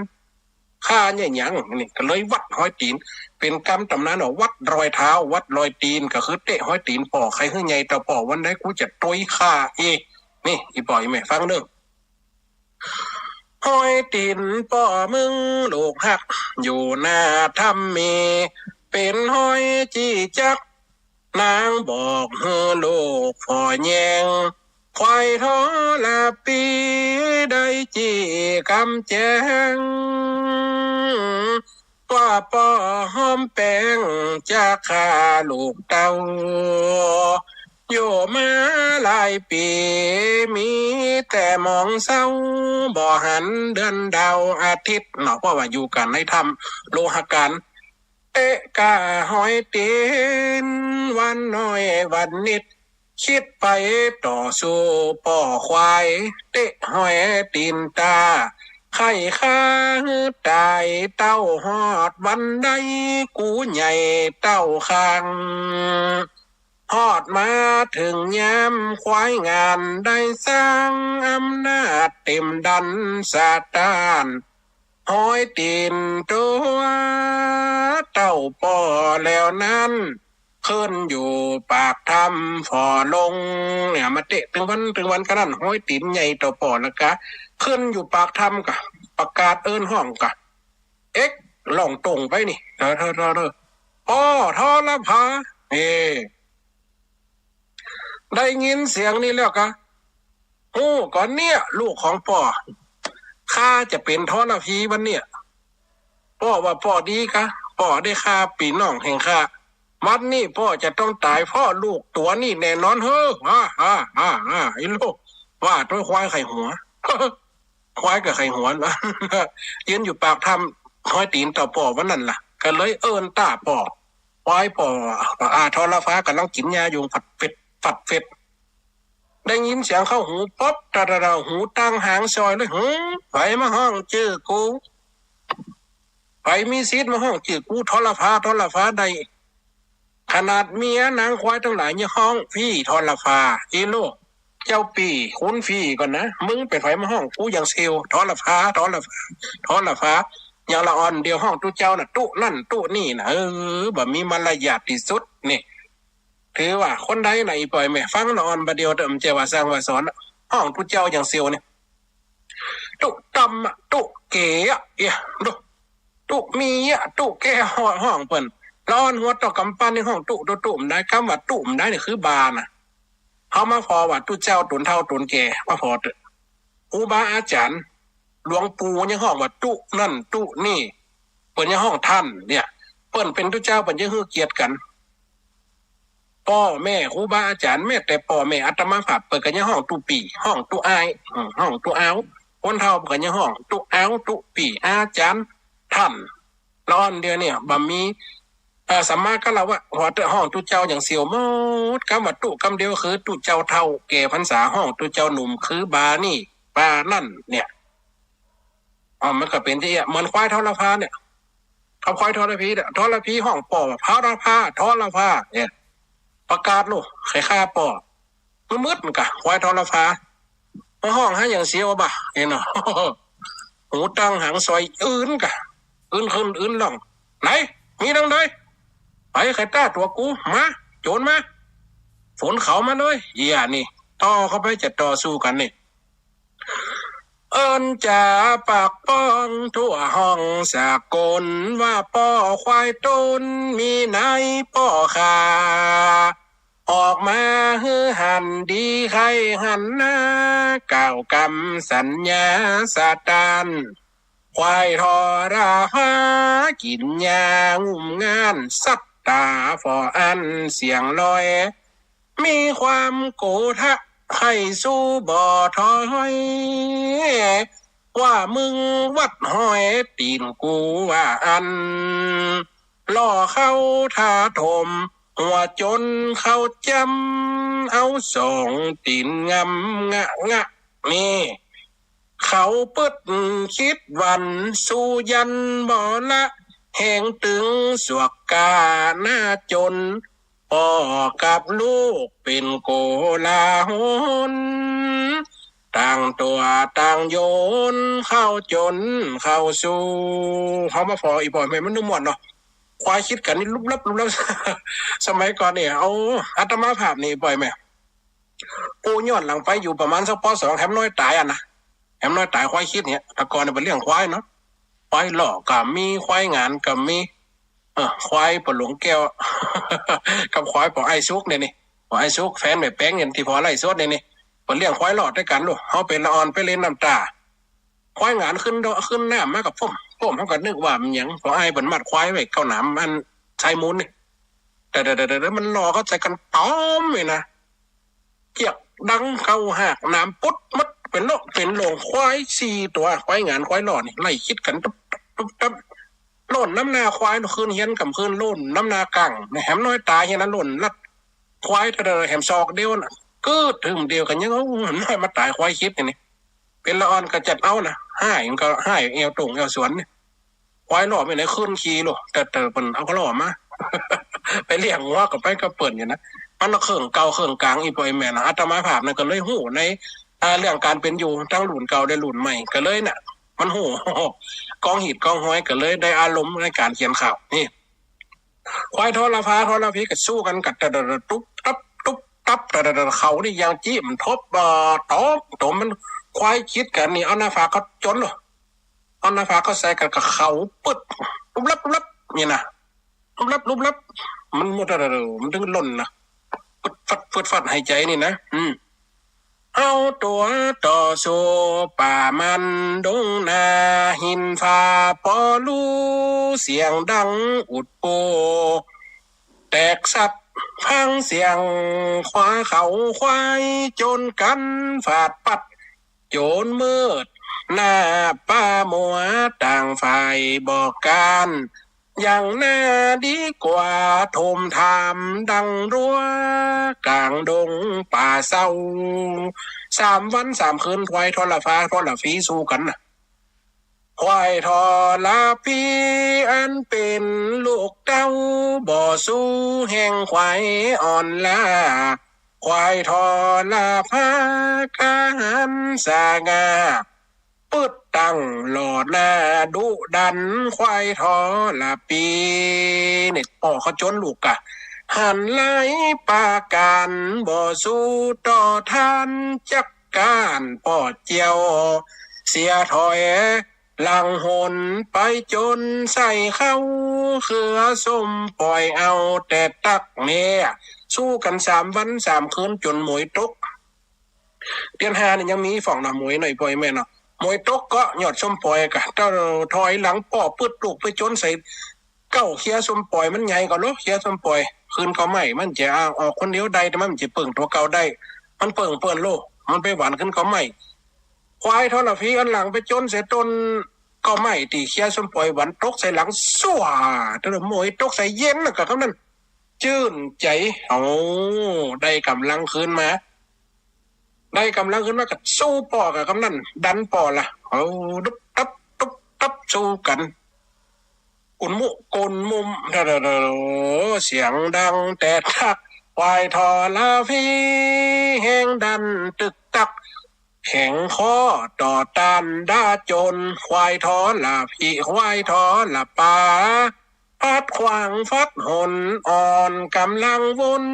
ฆ่าเยียะหยัง นี่ก็เลยวัดห้อยตี๋น เป๋นกำต๋ำนานว่าวัดรอยเท้า วัดรอยตี๋น ก็คือเตะห้อยตี๋นป้อ ใค่หื้อใหญ่เต้าป้อวันใด กูจะตุ๊ยฆ่าเอง นี่ อี่ป้ออี่แม่ฟังเน่อ ห้อยตี๋นป้อมึงลูกฮัก อยู่หน้าถ้ำมี เป๋นห้อยจี้จัก นางบอกหื้อลูกฝ่อแยง ควายทรพีได้จี้กำแจ้ง ว่าป้อหอมแปงจะฆ่าลูกเต้า อยู่มาหลายปี๋ มีแต่หมองเศร้า บ่หันเดือนดาวอาทิตย์เนาะ เพราะว่าอยู่กั๋นในถ้ำโลหะกัณฑ์ เตะก้าห้อยตี๋น วันน้อยวันนิด คิดไปต่อสู้ป้อควาย เตะห้อยตี๋นต๋า ใค่ฆ่าหื้อต๋าย เต้าฮอดวันใด กูใหญ่เต้าข้าง ฮอดมาเถิงยามควายงาน ได้สร้างอำนาจเต๋มดันสะต้าน ห้อยตี๋นตั๋วเต้าป้อแล้วนั้น ขึ้นอยู่ปากถ้ำฝ่อลง เนี่ย มาเตะตึงวันตึงวัน กานั้นห้อยตี๋นใหญ่เต้าป้อแล้วกา ขึ้นอยู่ปากถ้ำกา ประกาศเอิ้นฮ้องกา เอ็ก ร้องโต้งไปนี่ เด้อ เด้อ เด้อ เด้อ ป้อทรภา เอ ได้ยินเสียงนี้แล้วกา ฮู้ก่อเนี่ย ลูกของป้อ ข้าจะเป๋นทรพีวันเนี่ย ป้อว่าป้อดีกา ป้อได้ฆ่าปี้น้องแห่งข้า วันนี้ป้อจะต้องต๋ายเพราะลูกตั๋วนี้แน่นอน เฮ้อ ฮ่า ฮ่า ฮ่า ฮ่า ไอ้ลูก ว่าตวยควายใค่หัว ควายก็ใค่หัวนะ ยืนอยู่ปากถ้ำ ห้อยตี๋นเต้าป้อวันนั้นล่ะ ก็เลยเอิ้นต๋าป้อ ควายป้อ อ่า ทรภาก่ำลังกิ๋นหญ้าอยู่ ฟัดเฟ็ด ฟัดเฟ็ด ได้ยินเสียงเข้าหูปั๊บ ตะดะดะ หูตั้งหางซอยเลย หือ ใผมาฮ้องจื้อกู ใผมีสิทธิ์มาฮ้องจื้อกู ทรภา ทรภาได้ ขนาดเมียนางควายตังหลายยังฮ้องปี้ทรภา อีโล เจ้าปี้ขุนปี้ก่อนนะ มึงเป๋นใผมาฮ้องกูอย่างเสี่ยว ทรภา ทรภา ทรภา อย่างละอ่อนเดียวฮ้องตุ๊เจ้าน่ะ ตุ๊นั่นตุ๊นี่น่ะ เออ บ่มีมารยาทตี้สุดนี่ ถือว่าคนใดน่ะ อี่ป้ออี่แม่ ฟังละอ่อนบ่าเดียวเต๊อะ บ่ใจ้ว่าสั่งว่าสอน ฮ้องตุ๊เจ้าอย่างเสี่ยวนี่ ตุ๊ตำอะ ตุ๊เก๋อะ เอียะ ตุ๊ ตุ๊มีอะ ตุ๊แก่ฮ้อง ฮ้องเปิ้น ละอ่อนหัวตอกกำปั้นนี่ฮ้องตุ๊ ตุ๊ ตุ๊บ่ได้ กำว่าตุ๊บ่ได้นี่คือบาน่ะ เฮามาผ่อว่าตุ๊เจ้าต๋นเฒ่าต๋นแก่ มาผ่อเต๊อะ ครูบาอาจ๋ารย์ หลวงปู่ยังฮ้องว่าตุ๊นั่นตุ๊นี่ เปิ้นยังฮ้องท่านเนี่ย เปิ้นเป๋นตุ๊เจ้า เปิ้นยังหื้อเกียรติกั๋น ป้อแม่ครูบาอาจ๋ารย์ แม้แต่ป้อแม่อาตมาภาพ เปิ้นก็ยังฮ้องตุ๊ปี้ ฮ้องตุ๊อ้าย อืม ฮ้องตุ๊อาว คนเฒ่าเปิ้นก็ยังฮ้องตุ๊อาว ตุ๊ปี้ อาจ๋ารย์ ท่าน ละอ่อนเดียวเนี่ย บ่มี เอ่อ สัมมาคารวะ หัวเต๊อะฮ้องตุ๊เจ้าอย่างเสี่ยวหมด กำว่าตุ๊กำเดียวคือตุ๊เจ้าเฒ่าแก่พรรษา ฮ้องตุ๊เจ้าหนุ่มคือบานี่ บานั่นเนี่ย อ๋อ มันก็เป๋นจะเอี้ยะ เหมือนควายทรภาเนี่ย กับควายทรพีเนี่ย ทรพีฮ้องป้อว่า ทรภา ทรภา เนี่ย ประกาศโลด ใค่ฆ่าป้อ มืดๆ มันกะ ควายทรภา มาฮ้องหาอย่างเสี่ยวบ่า เห็นเนาะ หูตั้งหางซอย อืนกะ อืนขึ้นอืนล่อง ไหน มีตังใด ใผใค่ต้าตั๋วกู มา โจรมา ฝนเขามาเลย เอี้ยะนี่ ต่อเข้าไปจะต่อสู้กั๋นนี่ เอิ้นจ๋าปากป้องทั่วห้องสากล ว่าป้อควายต๋นมีในป้อข้า ออกมาหื้อหันดีใค่หันหน้า กล่าวกำสัญญาสะต้าน ควายทรภากิ๋นหญ้างุ่มง่าน สัตว์ าฝ่ออั้นเสียงลอย มีความโกธะใค่สู้บ่ถอย ว่ามึงวัดห้อยตี๋นกูว่าอั้น ล่อเข้าท่าถม หัวจ๋นเข้าจ๋ำ เอาสองตี๋นงำงะงะ นี่ เขาปึดคิดวัน สู้ยันบ่ละ แหงตึงสวกกาหน้าจ๋น ป้อกับลูกเป๋นโกลาหล ต่างตั๋วต่างโยน เข้าจ๋นเข้าสู้ เฮามาผ่ออีกบ่อยแม่ มันดูม่วนเนาะ ควายคิดกั๋นนี่ลุบลับลุบลับ สมัยก่อนนี่ เอา อาตมาภาพนี่บ่อยแม่ ปูย้อนหลังไปอยู่ประมาณสัก ป.สอง แหมน้อยต๋ายอะนะ แหมน้อยต๋ายควายคิดเนี่ย แต่ก่อนเนี่ยเปิ้นเลี้ยงควายเนาะ ควายล่อก็มี ควายหงานก็มี เออ ควายป้อหลวงแก้ว กับควายป้ออ้ายสุกเนี่ยนี่ ป้ออ้ายสุกแฟนแม่แปงเนี่ย ตี้ผ่อไลฟ์สดเนี่ยนี่ เปิ้นเลี้ยงควายล่อตวยกั๋นลูก เฮาเป๋นละอ่อนไปเล่นน้ำต๋า ควายหงานขึ้นดอ ขึ้นน้ำมาก็ป้ม ป้ม เฮาก็นึกว่ามันหยัง ป้ออ้ายเปิ้นมัดควายไว้เก้าหนามอันชายมูลนี่ แต่ แต่ แต่ แต่มันล่อเข้าใส่กั๋นต๋อมเลยนะ เกียกดังเก้าหาก หนามปุ๊ดหมด เป๋นโลกเป๋นโลง ควายสี่ตั๋ว ควายหงานควายล่อนี่ ไล่คิดกั๋นตุ๊บตับตุ๊บตับ โล่นน้ำหน้าควายคืนเฮียนก่ำคืน โล่นน้ำหน้าก่าง แหมน้อยต๋ายเฮียนนะ โล่นลัดควายเถิง แหมศอกเดียวน่ะ กึ๊ด ถึงเดียวกั๋นยัง เอา แหมน้อยมาต๋ายควายคิดนี่ เป๋นละอ่อนก็จัดเอานะ ฮ้ายมันก็ฮ้ายแอ่วตรงแอ่วสวนนี่ ควายล่อไปไหนขึ้นขี่ลูก แต่ แต่เปิ้นเอาก็ล่อมา ไปเลี้ยงงัวก็ไปกับเปิ้นอยู่นะ มันเคิงเก่าเคิงก๋างอีกบ่อยแม่นะ อาตมาภาพนั้นก็เลยฮู้ใน อ่า เรื่องก๋านเป๋นอยู่ ตังรุ่นเก่าและรุ่นใหม่ ก็เลยน่ะ มันฮู้ กองฮีตกองฮอย ก็เลยได้อารมณ์ในก๋านเขียนข่าวนี่ ควายทรฟ้าทรพีก็สู้กั๋นกั๋น แต่ แต่ แต่ ตุ๊บตับตุ๊บตับ แต่ แต่ แต่ เขานี่ยังจี้มันทบ เอ่อ ต๋อม ต๋อมมัน ควายคิดกั๋นนี่ เอาหน้าผากเข้าจ๋นลูก เอาหน้าผากเข้าใส่กั๋นกับเขา ปึ๊ด ลุบลับลุบลับ นี่นะ ลุบลับลุบลับ มันหมดแล้ว มันถึงล่นนะ ฟึดฟัด ฟึดฟัดหายใจ๋นี่นะ อืม เอาตั๋วต่อสู้ป่ามันดงนา หินฟ้าปอลู่ เสียงดังอุดปู แตกสับฟังเสียงขวาเขาควาย จ๋นกั๋นฟาดปัด จ๋นมืดหน้าป้ามัว ต่างฝ่ายบอกกั๋น อย่างหน้าดีกว่า ถมถามดังรั้ว ก๋างดงป่าเศร้า สามวันสามคืน ควายทรฟ้าทรพีสู้กั๋นนะ ควายทรพีอันเป๋นลูกเต้า บ่สู้แฮงควายอ่อนล้า ควายทรฟ้าก้าหาญสง่า ปึ๊ดตั้งหล่อหน้าดุดัน ควายทรพี นี่ป้อเขาจ๋นลูกกะ หันหลายปาก๋าน บ่สู้ต่อต้านจักก้าน ป้อเจียวเสียถอย หลังหนไปจ๋นใส่เข้า เขือส้มป่อยเอาแต่ตักเนี่ย สู้กั๋นสามวันสามคืนจ๋นหมวยตก เดือนห้านี่ยังมีฝ่องนะ หมวยหน่อยป่อยแม่นเนาะ หมวยตกก็ยอดส้มป่อยกะ เต้าถอยหลังป้อปึ๊ดลูกไปจ๋นใส่เก๊า เขียส้มป่อยมันใหญ่ก่อเนาะ เขียส้มป่อย คืนเก๊าไม้ มันจะออกคนเดียวได้ แต่มันจะเปิ้งตั๋วเก่าได้ มันเปิ้งเปิ้นโลก มันไปหว่านคืนเก๊าไม้ ควายทรพีอันหลังไปจ๋นใส่ต้นเก๊าไม้ ตี้เขียส้มป่อยหว่านตกใส่หลัง สั่ว เต้าหมวยตกใส่เย็นน่ะกะ กำนั้นจื้นใจ๋ เอา ได้ก๋ำลังคืนมา ได้ก๋ำลังคืนมาก็สู้ป้อกะ กำนั้นดันป้อละ เอา ตุ๊บตับตุ๊บตับสู้กั๋น กุนมุกุนมุม โอ้ เสียงดังแต่ทัก ควายทรพีแฮงดันตึกตัก แข็งข้อต่อต้านดาจ๋น ควายทรพี ควายทรปา ฟัดขวางฟัดหน อ่อนก๋ำลังวน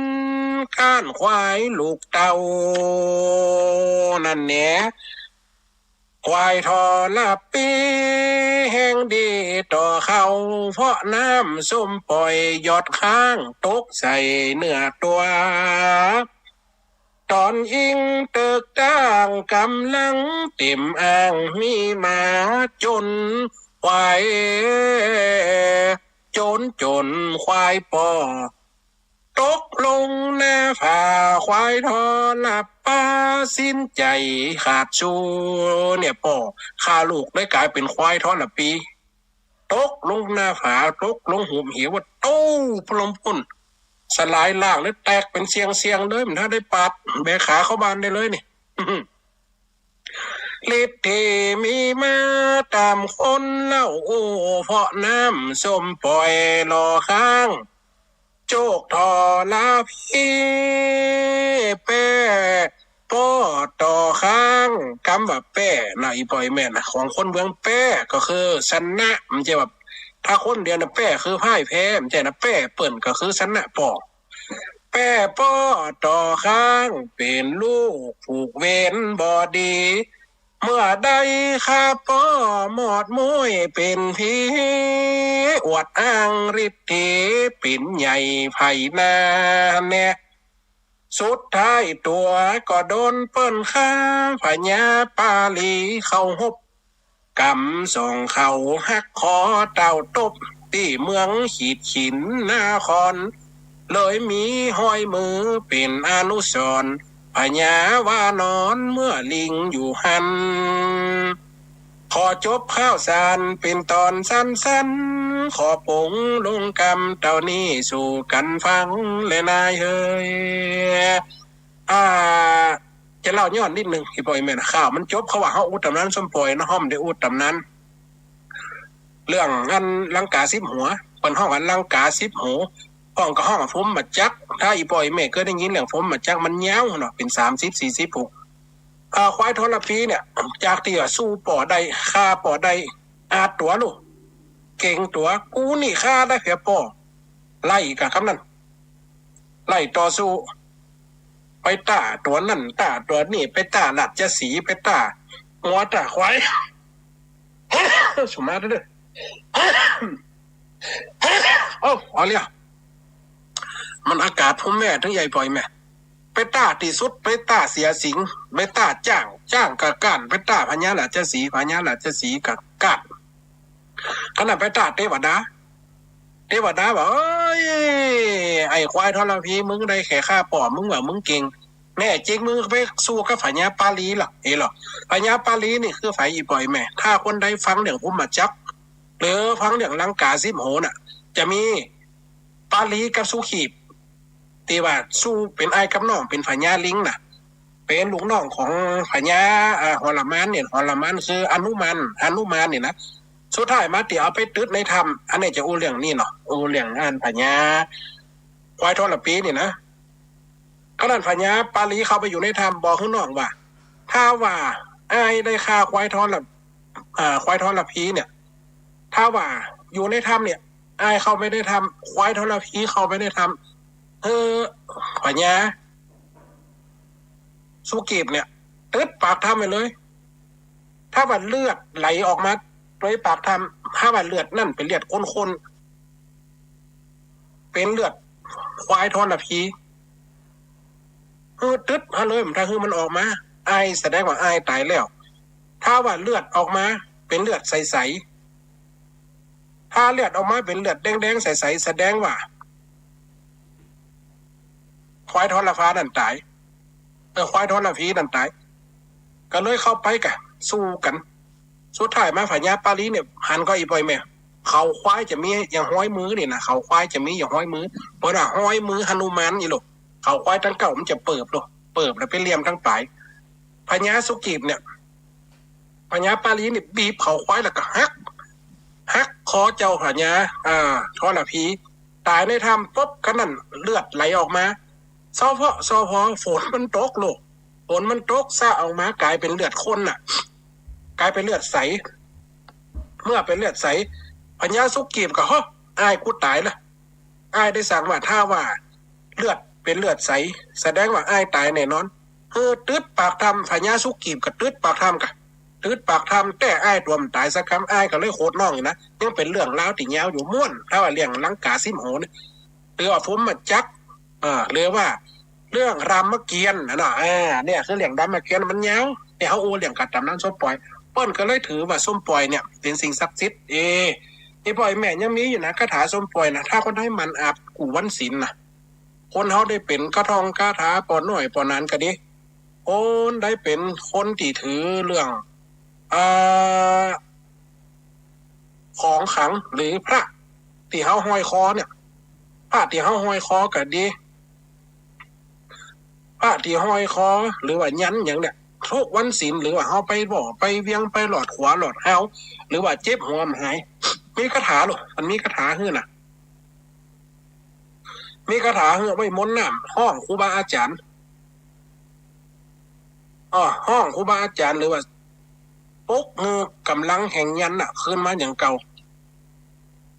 ก้านควายลูกเต้า นั่นแหละ ควายทรพีแฮงดีต่อเข้า เพราะน้ำส้มป่อยหยดค้างตกใส่เนื้อตั๋ว ต๋อนอิงเติกต้างก๋ำลังเต๋มอ่าง มีมาจ๋นควาย จนจนควายป้อ ตกลงหน้าผา ควายทรปา สิ้นใจ๋ขาดสู้ เนี่ยป้อ ฆ่าลูกได้ก๋ายเป๋นควายทรปี ตกลงหน้าผา ตกลงหุบเหว ว่าตู้ ปะลมปุ้น สลายล่างเลย แตกเป๋นเสี้ยงๆ เลย บ่ทันได้ปาด แบขาเข้าบ้านได้เลยนี่ ฤทธิ์ตี้มีมาต๋ามคนเล่าอู้ เพราะน้ำส้มป่อยหล่อค้าง โจกทรพี แป้ป้อต่อค้าง กำว่าแป้นะ อีป้อแม่นะ ของคนเมืองแป้ก็คือชนะ บ่ใจ้ว่าถ้าคนเดียวนะแป้คือพ่ายแพ้ บ่ใจ้นะ แป้เปิ้นก็คือชนะป้อ แป้ป้อต่อค้าง เป๋นลูกผูกเวรบ่ดี เมื่อได้ฆ่าป้อหมอดม้วยเป๋นผี อวดอ้างฤทธิ์ตี้เป๋นใหญ่ไพนาแน่ สุดท้ายตั๋วก็โดนเปิ้นฆ่า พญาปาลีเข้าฮบ ก๋ำสองเข่าหักคอเต้าตบ ตี้เมืองขีดขินนคร เลยมีฮอยมือเป๋นอนุสรณ์ พญาวานอนเมื่อลิงอยู่หั้น ขอจบข่าวสารเป๋นต๋อนสั้นๆ ขอป๋งลงกำเต้านี้สู่กั๋นฟังแลนายเฮย อ่า จะเล่าย้อนนิดนึ่ง อีป้อแม่นะ ข่าวมันจบ เขาว่าเฮาอู้ต๋ำนานส้มป่อยเนาะ เฮาบ่ได้อู้ต๋ำนาน เรื่องอันลังกาสิบหัว เปิ้นฮ้องอันลังกาสิบหัว ฮ้องก็ฮ้องพรหมจักร ถ้าอีป้อแม่เกยได้ยินเรื่องพรหมจักร มันยาวเนาะ เป๋นสามสิบสี่สิบหัว อ่า ควายทรพีเนี่ย จากตี้ว่าสู้ป้อได้ ฆ่าป้อได้ อาตั๋วลูก เก๋งตั๋ว กูนี่ฆ่าได้เปียป้อ ไล่กะกำนั้น ไล่ต่อสู้ ไปต้าตั๋วนั้นต้าตั๋วนี้ ไปต้าราชสีห์ ไปต้างัวต้าควาย สุมาเด้อ เอ้า เอาเลย มันอากาศผมแม่ ถึงใหญ่ปล่อยแม่ ไปต้าตี้สุด ไปต้าเสียสิงห์ ไปต้าจ๊าง จ๊างกะก๊าน ไปต้าพญาราชสีห์ พญาราชสีห์กะก๊าน ขนาดไปต้าเตวดา เตวดาว่า เอ้ย ไอ้ควายทรพี มึงได้แค่ฆ่าป้อ มึงว่ามึงเก่ง แน่จริงมึงไปสู้กับพญาปาลีล่ะ เอ้ยเหรอ พญาปาลีนี่คือใผ อีป้อแม่ ถ้าคนใดฟังเรื่องพรหมจักร หรือฟังเรื่องลังกาสิบหัวน่ะ จะมีปาลีกับสุขีบ ตี้ว่าสู้เป๋นอ้ายกับน้อง เป๋นพญาลิงน่ะ เป๋นลูกน้องของพญา อ่า หรมานเนี่ย หรมานคืออนุมาน หนุมานนี่นะ สุดท้ายมาตี้เอาไปตึ๊ดในถ้ำ อันนี้จะอู้เรื่องนี้เนาะ อู้เรื่องอันพญาควายทรพีนี่นะ ขนาดพญาปาลีเข้าไปอยู่ในถ้ำ บอกหื้อน้องว่า ถ้าว่าอ้ายได้ฆ่าควายทร อ่า ควายทรพีเนี่ย ถ้าว่าอยู่ในถ้ำเนี่ย อ้ายเข้าไปในถ้ำ ควายทรพีเข้าไปในถ้ำ เออ พญาสุขีบเนี่ย ตึ๊ดปากถ้ำไปเลย ถ้าว่าเลือดไหลออกมาโดยปากถ้ำ ถ้าว่าเลือดนั่นเป๋นเลือดข้นๆ เป๋นเลือดควายทรพี หื้อตึ๊ดหั้นเลย ถ้าหื้อมันออกมา อ้ายแสดงว่าอ้ายต๋ายแล้ว ถ้าว่าเลือดออกมาเป๋นเลือดใสๆ ถ้าเลือดออกมาเป๋นเลือดแดงๆ ใสๆ แสดงว่า ควายทรพานั่นต๋าย เออ ควายทรพีนั่นต๋าย ก็เลยเข้าไปกะ สู้กั๋น สุดท้ายมาพญาปาลีเนี่ย หันก่อ อีป้อแม่ เขาควายจะมีอย่างฮอยมือนี่นะ เขาควายจะมีอย่างฮอยมือ เปิ้นว่าฮอยมือหนุมานนี่ลูก เขาควายตังเก้ามันจะเปิบลูก เปิบแล้วเป๋นเหลี่ยมตังป๋าย พญาสุขีบเนี่ย พญาปาลีนี่บีบเขาควายแล้วก็หัก หักคอเจ้าพญา อ่า ทรพี ต๋ายในถ้ำปุ๊บ ขนาดเลือดไหลออกมา ซอเพาะ ซอพอ ฝนมันตกลูก ฝนมันตก สาดออกมาก๋ายเป๋นเลือดข้นน่ะ ก๋ายเป๋นเลือดใส เมื่อเป๋นเลือดใส พญาสุขีบก็ ฮะ อ้ายกูต๋ายละ อ้ายได้สั่งว่า ถ้าว่าเลือดเป๋นเลือดใส แสดงว่าอ้ายต๋ายแน่นอน เออ ตึ๊ดปากถ้ำ พญาสุขีบก็ตึ๊ดปากถ้ำกะ ตึ๊ดปากถ้ำ แต่อ้ายตั๋วบ่ต๋ายสักกำ อ้ายก็เลยโขดน้องอยู่นะ ยังเป๋นเรื่องราวตี้ยาวอยู่ ม่วน ถ้าว่าเรื่องลังกาสิบหัวนี่ หรือว่าพรหมจักร อ่า หรือว่าเรื่องรามเกียรติ์น่ะเนาะ อ่า เนี่ยคือเรื่องรามเกียรติ์มันยาว เนี่ยเฮาอู้เรื่องกาต๋ำนานส้มป่อย เปิ้นก็เลยถือว่าส้มป่อยเนี่ยเป๋นสิ่งศักดิ์สิทธิ์ เอ อี่ป้ออี่แม่ยังมีอยู่นะ คาถาสมปอยนะ ถ้าคนใดหมั่นอาบกู้วันศีลนะ คนเฮาได้เป๋นกระท่องคาถาป้อน้อยป้อหนานก็ดี คนใดเป๋นคนตี้ถือเรื่อง อ่า ของขลังหรือพระตี้เฮาห้อยคอเนี่ย พระตี้เฮาห้อยคอก็ดี พระตี้ห้อยคอหรือว่ายันต์หยังเนี่ย กู้วันศีลหรือว่าเฮาไปบ่อไปเวียงไปหลอดขวาหลอดฮาว หรือว่าเจ็บหัวบ่หาย มีคาถาลูก มันมีคาถาหื้อนะ มีคาถาหื้อไว้มนต์น้ำ ฮ้องครูบาอาจ๋ารย์ อ้อ ฮ้องครูบาอาจ๋ารย์หรือว่าปลุกหื้อก๋ำลังแห่งยันต์น่ะ คืนมาอย่างเก่า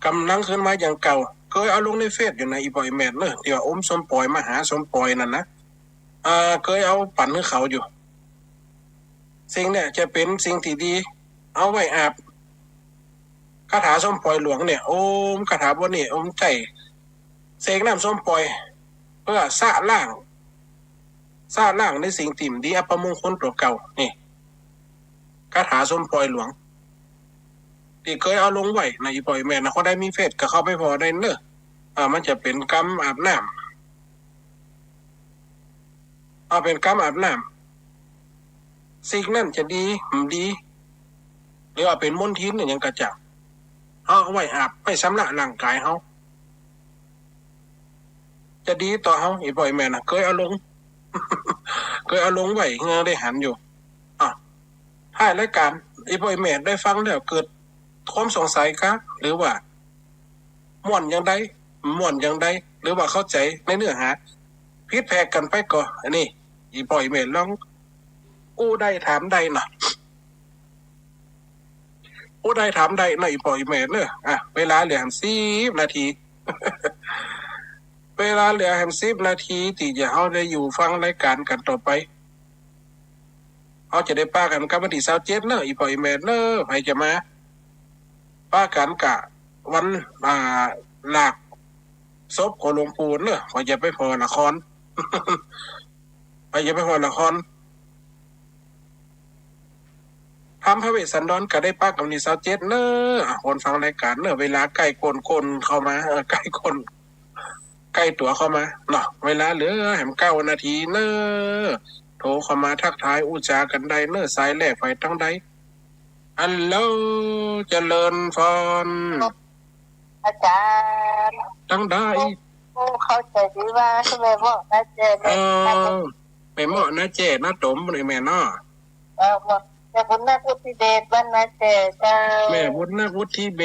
ก๋ำลังคืนมาอย่างเก่า เกยเอาลงในเฟซอยู่นะ อี่ป้ออี่แม่เนอะ ตี้ว่าอมสมปอย มหาสมปอยนั่นนะ อ่า เกยเอาปั๋นหื้อเขาอยู่ สิ่งเนี่ยจะเป๋นสิ่งตี้ดี เอาไว้อาบ คาถาสมปอยหลวงเนี่ย โอม คาถาบทนี้ โอมใจ๊เสกน้ำสมปอย เปื้อชะล้าง ชะล้างในสิ่งตี้บ่ดี อัปมงคลตั๋วเก่า นี่ คาถาสมปอยหลวง ตี้เกยเอาลงไว้นะ อี่ป้ออี่แม่นะ คนใดมีเฟซก็เข้าไปผ่อได้เนอะ อ่า มันจะเป๋นกำอาบน้ำ เอาเป๋นกำอาบน้ำ สิ่งนั้นจะดี บ่ดี หรือว่าเป๋นมลทินเนี่ยหยังก็จ้าง เอาไว้อาบ ไว้ชำระร่างก๋ายเฮา จะดีต่อเฮา อี่ป้ออี่แม่นะ เกยเอาลง เกยเอาลงไว้หื้อได้หันอยู่ อ่ะ ท้ายรายก๋าน อี่ป้ออี่แม่ได้ฟังแล้วเกิดความสงสัยกา หรือว่าม่วนอย่างใด ม่วนอย่างใด หรือว่าเข้าใจ๋ในเนื้อหา ผิดแผกกั๋นไปก็ อันนี้ อี่ป้ออี่แม่ลองอู้ได้ถามได้นะ อู้ได้ถามได้นะ อี่ป้ออี่แม่เนอะ อ่ะ เวลาเหลือแหมสิบนาที เวลาเหลือแหมสิบนาที ตี้จะเฮาได้อยู่ฟังรายก๋านกั๋นต่อไป เฮาจะได้ปะกั๋นกับวันตี้ซาวเจ็ดเนอะ อี่ป้ออี่แม่เนอะ ใผจะมาปะกั๋นกะวัน อ่า หลากศพของหลวงปู่เนอะ ใผจะไปผ่อนคร ใผจะไปผ่อนคร ธรรมพระเวสสันดรก็ได้ปะกั๋นวันตี้ซาวเจ็ดเนอะ อ่ะ คนฟังรายก๋านเนอะ เวลาใก้ก้นๆ เข้ามา เออ ใก้ก้น ใก้ตั๋วเข้ามาเนาะ เวลาเหลือแหมเก้านาทีเนอะ โทรเข้ามาทักทายอู้จ๋ากั๋นได้เนอะ สายแรกใผตังใด ฮัลโหล เจริญพร อาจ๋ารย์ ตังใด โอ้ เข้าใจ๋ดีว่าแม่เมาะนาแจ้ เออ แม่เมาะนาแจ้ นาต๋มนี่แม่เนาะ เออ แม่บุญนาควุฒิเดช บ้านนาแจ้เจ้า แม่บุญนาควุฒิเด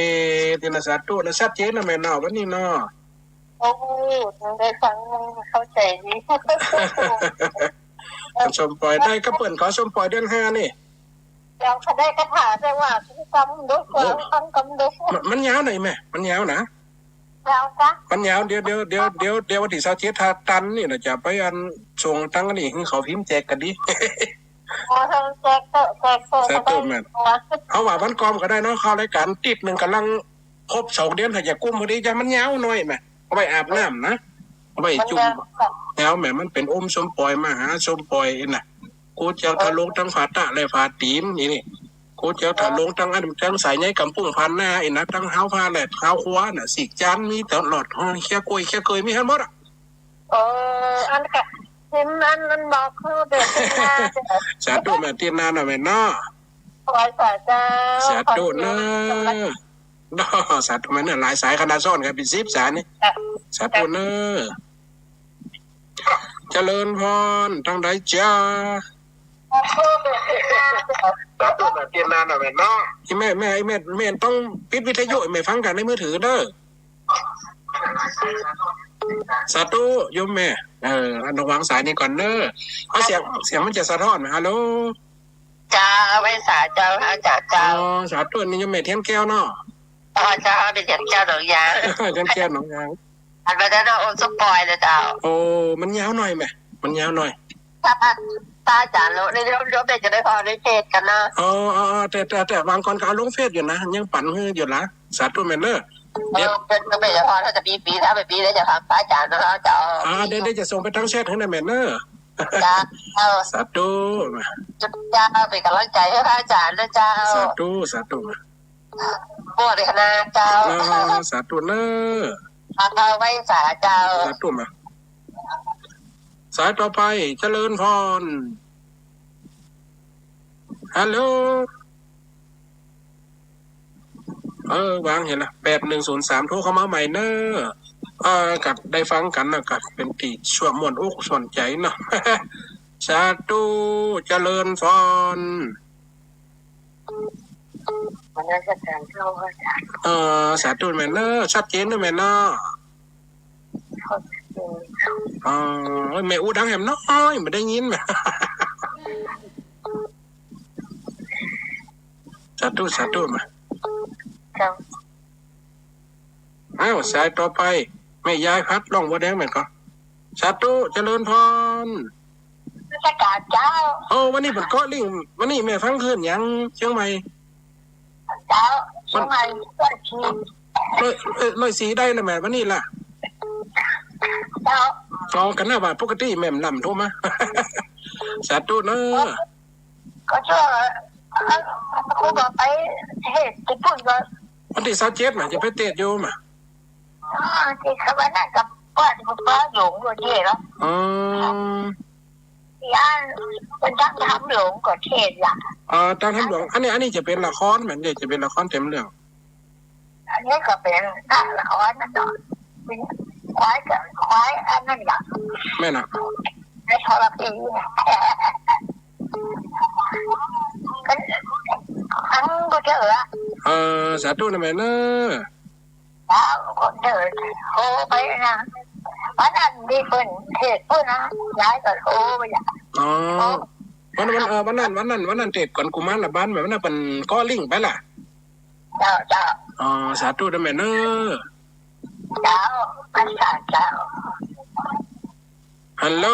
ช ตี้นะ สาธุนะ ชัดเจนนะแม่เนาะ วันนี้เนาะ โอ้ ได้ฟังเข้าใจ๋ดี สมปอยได้ก็เปิ้นขอสมปอยเดือนห้านี่ เจ้าค่ะ ได้คาถาแต่ว่าฟังกำดุก โอ้ ฟังกำดุก มัน มันยาวหน่อยแม่ มันยาวนะ ยาวกะ มันยาว เดี๋ยว เดี๋ยว เดี๋ยว เดี๋ยว เดี๋ยววันตี้ซาวเจ็ดถ้าตันนี่นะ จะไปอันส่งตังค์นี่หื้อเขาพิมพ์แจกก็ดี อ๋อ แจกเต๊อะ แจกเต๊อะ สาธุแม่ เอาว่าวันก่อมก็ได้เนาะ เข้ารายก๋านติ๊บนึ่งก่ำลังครบสองเดือน ถ้าจะกุ้มพอดี จะมันยาวหน่อยแม่ เอาไว้อาบน้ำนะ เอาไว้จุ่ม มันยาวค่ะ ยาวแม่ มันเป๋นอมสมปอย มหาสมปอยน่ะ กู้เจ้าทะลงตังฝาตะและฝาตี๋นนี่นี่ กู้เจ้าทะลงตังอัน ตังสายใยก๋ำปุ้งผ่านหน้าอี้นะ ตังฮาวผ้าแหลดฮาวครัวน่ะ สีกจานมีตลอด เออ เคี้ยกล้วยเคี้ยเกยมีหั้นหมดอะ เออ อันกะ พิมพ์อัน อันบอกคือเดือนหน้า สาธุแม่ ตี้หน้าเนาะแม่เนาะ ไหว้สาเจ้า สาธุเนอะ ขอบคุณ เนาะ สาธุแม่เนอะ หลายสายขนาดซ้อนกันเป๋นสิบสายนี่ จ้ะ สาธุเนอะ เจริญพร ตังใดจ๊ะ สาธุนะ ตี้หน้าเนาะแม่เนาะ อี่แม่ แม่ อี่แม่ แม่ต้องปิดวิทยุ แม่ฟังกั๋นในมือถือเด้อ สาธุโยมแม่ เออ อันระวังสายนี้ก่อนเนอะ เอาเสียง เสียงมันจะสะท้อน ฮัลโหล เจ้า ไหว้สาเจ้า อาจ๋ารย์เจ้า อ๋อ สาธุ นี่โยมแม่เทียนแก้วเนาะ อ๋อ เจ้า แม่เทียนแก้วหนองยาง เทียนแก้วหนองยาง อันนั้นเนาะ โอ้ สมปอยเลยเจ้า โอ้ มันยาวหน่อยแม่ มันยาวหน่อย ถ้า ถ้าอาจ๋ารย์โลด เดี๋ยว เดี๋ยวแม่จะได้ผ่อในเฟซกั๋นนะ อ๋อ อ๋อ อ๋อ แต่ แต่ แต่วางก่อนก็เอาลงเฟซอยู่นะ ยังปั๋นหื้ออยู่ละ สาธุแม่เนอะ เดี๋ยว เออ เป๋น เป๋นเจ้าพ่อ ถ้าจะมีปี ถ้าไม่มีแล้วจะถามพระอาจ๋ารย์นะเจ้า อ่า เดี๋ยว เดี๋ยวจะส่งไปตังแชทหื้อนะแม่เนอะ เจ้า สาธุ เจ้า เป๋นก๋ำลังใจ๋หื้อพระอาจ๋ารย์นะเจ้า สาธุ สาธุ โมทนาเจ้า เออ สาธุเนอะ เอาไว้สาเจ้า สาธุมา สายต่อไป เจริญพร ฮัลโหล เออ วางเหียละ แปดหนึ่งศูนย์สาม โทรเข้ามาใหม่เนอะ เออ กัดได้ฟังกั๋นนะ กัดเป๋นตี้ชั่วม่วนอกม่วนใจ๋เนาะ สาธุ เจริญพร นมัสก๋านเจ้าค่ะ เออ สาธุแม่เนอะ ชัดเจนเนอะแม่เนาะ ชัดเจน เออ แม่อู้ดังแหมน้อย บ่ได้ยินแม่ สาธุ สาธุมา เจ้า อ้าว สายต่อไป แม่ยายพัด ร้องบัวแดงแม่นก่อ สาธุ เจริญพร นมัสก๋านเจ้า โอ้ วันนี้เปิ้นเกาะลิงก์ วันนี้แม่ฟังคลื่นหยัง เชียงใหม่ เจ้า เชียงใหม่ ร้อยสี่ ร้อย เอ้ย ร้อยสี่ได้ละแม่ วันนี้ล่ะ เจ้า อ๋อ กั๋นนะว่าปกติแม่บ่นำโทรมา สาธุเนอะ ก็เจ้า เอ่อ ครูบอกไปเทศน์ตี้ปุ้นก่อ วันตี้ซาวเจ็ดน่ะ จะไปเทศน์อยู่มา อ๋อ ตี้เขาว่านั่นกับป้า ป้าหลวงก็เทศน์เหรอ อ๋อ ตี้อันเปิ้นตั้งธรรมหลวงก็เทศน์ละ อ๋อ ตั้งธรรมหลวง อันนี้ อันนี้จะเป๋นละครแม่น จะเป๋นละครเต็มเรื่อง อันนี้ก็เป๋นละครนั่นเนาะ ควายกับควายอันนั้นล่ะ แม่นน่ะ ในทรพี ก็ทั้งก็เจอละ เออ สาธุนะแม่เนอะ แล้วก็เจอโทรไปนะ วันนั้นตี้เปิ้นเทศน์ปุ้นนะ ยายก็โทรไปอ่ะ อ๋อ วัน วัน เอ่อ วันนั้น วันนั้น วันนั้นเทศน์ก่อนกุมารละบานแม่ วันนั้นเปิ้นเกาะลิงก์ไปล่ะ เจ้า เจ้า อ๋อ สาธุนะแม่เนอะ เจ้า พระอาจารย์เจ้า ฮัลโหล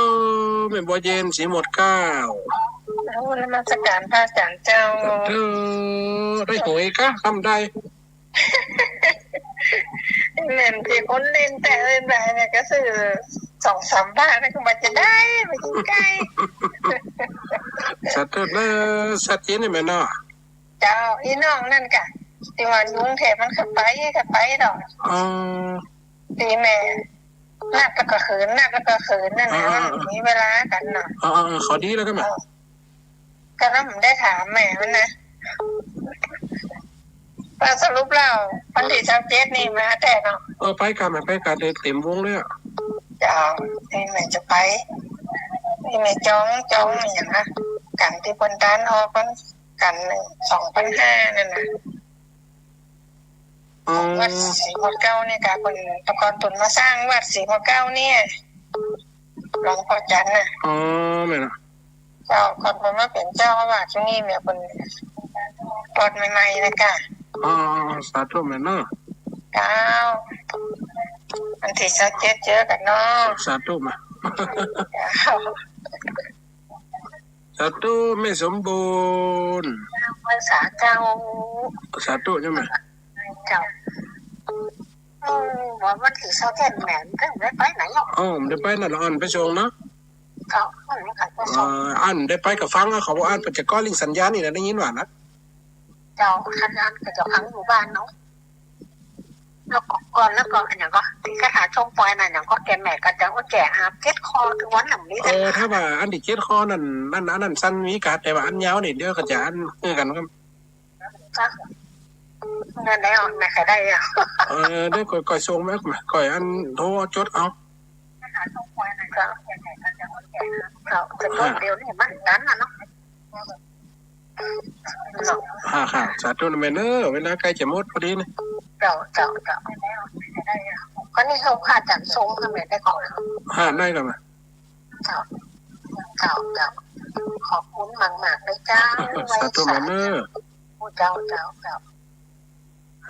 แม่บัวเย็น ศรีหมวดเกล้า โอ้ นมัสก๋านพระอาจารย์เจ้า สาธุ ได้หวยกะ ทำได้ แม่นตี้คนเล่นแต๊เล่นแต๊เนี่ยก็ซื้อสองสามบาทนะ ก็บ่จะได้ บ่จะได้ สาธุเนอะ ชัดเจนนี่แม่เนาะ เจ้า อี้น้องนั่นกะ ตี้ว่าอยู่กรุงเทพฯมันก็ไป ก็ไปดอก อ๋อ ตี้แม่นัดแล้วก็คืน นัดแล้วก็คืนนั่นแหละ อ่าๆๆ มันมีเวลากั๋นเนาะ อ่าๆๆ เขาดีแล้วก็แม่ เออ ก็นั่นผมได้ถามแม่มันนะ ว่าสรุปแล้ววันตี้ซาวเจ็ดนี่มาแต๊เนาะ เออ ไปกั๋นแม่ ไปกั๋น เต๋มวงเลยอะ เจ้า ตี้แม่จะไป ตี้แม่จอง จองอะหยังนะ กั๋นตี้เปิ้นตานออกกั๋น กั๋นสองพันห้านั่นน่ะ อ๋อ วัดศรีหมวดเกล้าเนี่ยกะ เปิ้น แต่ก่อนเปิ้นมาสร้างวัดศรีหมวดเกล้าเนี่ย หลวงพ่อจันทร์น่ะ อ๋อ แม่นน่ะ เจ้า ก่อนเปิ้นมาเป๋นเจ้าอาวาสตี้นี่เนี่ย เปิ้นปลดใหม่ๆ นะกะ อ๋อ สาธุแม่เนาะ เจ้า วันตี้ซาวเจ็ดเจอกั๋นเนาะ สาธุมา เจ้า สาธุแม่สมบูรณ์ สาธุเจ้า สาธุเจ้าแม่ เจ้า อืม วันตี้ซาวเจ็ดแม่ มันได้ไปไหนอ่ะ อ๋อ มันได้ไปนั่นละ อันไปส่งเนาะ เจ้า อันไปส่ง เอ่อ อันได้ไปก็ฟังอะ เขาว่าอันไปจะเกาะลิงก์สัญญาณนี่นะ ได้ยินว่านะ เจ้า คันอันก็จะฟังอยู่บ้านเนาะ แล้วก็ ก่อน แล้วก็อันหยังก็ ตี้คาถาชมปอยนั่นหยังก็ แก่แม่ก็จะเอาแก่อาบเจ็ดข้อ คือวันหนึ่งนี้ เออ ถ้าว่าอันตี้เจ็ดข้อนั่น อัน อันนั้นสั้นมีกา แต่ว่าอันยาวนี่เดี๋ยวก็จะอันคือกั๋นครับ ก็นั่นแหละ แม่ก็ได้อ่ะ เออ เดี๋ยวก่อย ก่อยส่งมา ก่อยอันโทรจดเอา เจ้า เจ้า จะจดเดี๋ยวนี้มันตันน่ะเนาะ ค่ะ ค่ะ สาธุนะแม่เนอะ เวลาใก้จะหมดพอดีนี่ เจ้า เจ้า เจ้า ก็นี่เขาค่าจัดส่งให้แม่ได้ก่อน ค่ะ ได้ก่อนมา เจ้า เจ้า เจ้า ขอบคุณมากๆ เลยเจ้า สาธุแม่เนอะ เจ้า เจ้า เจ้า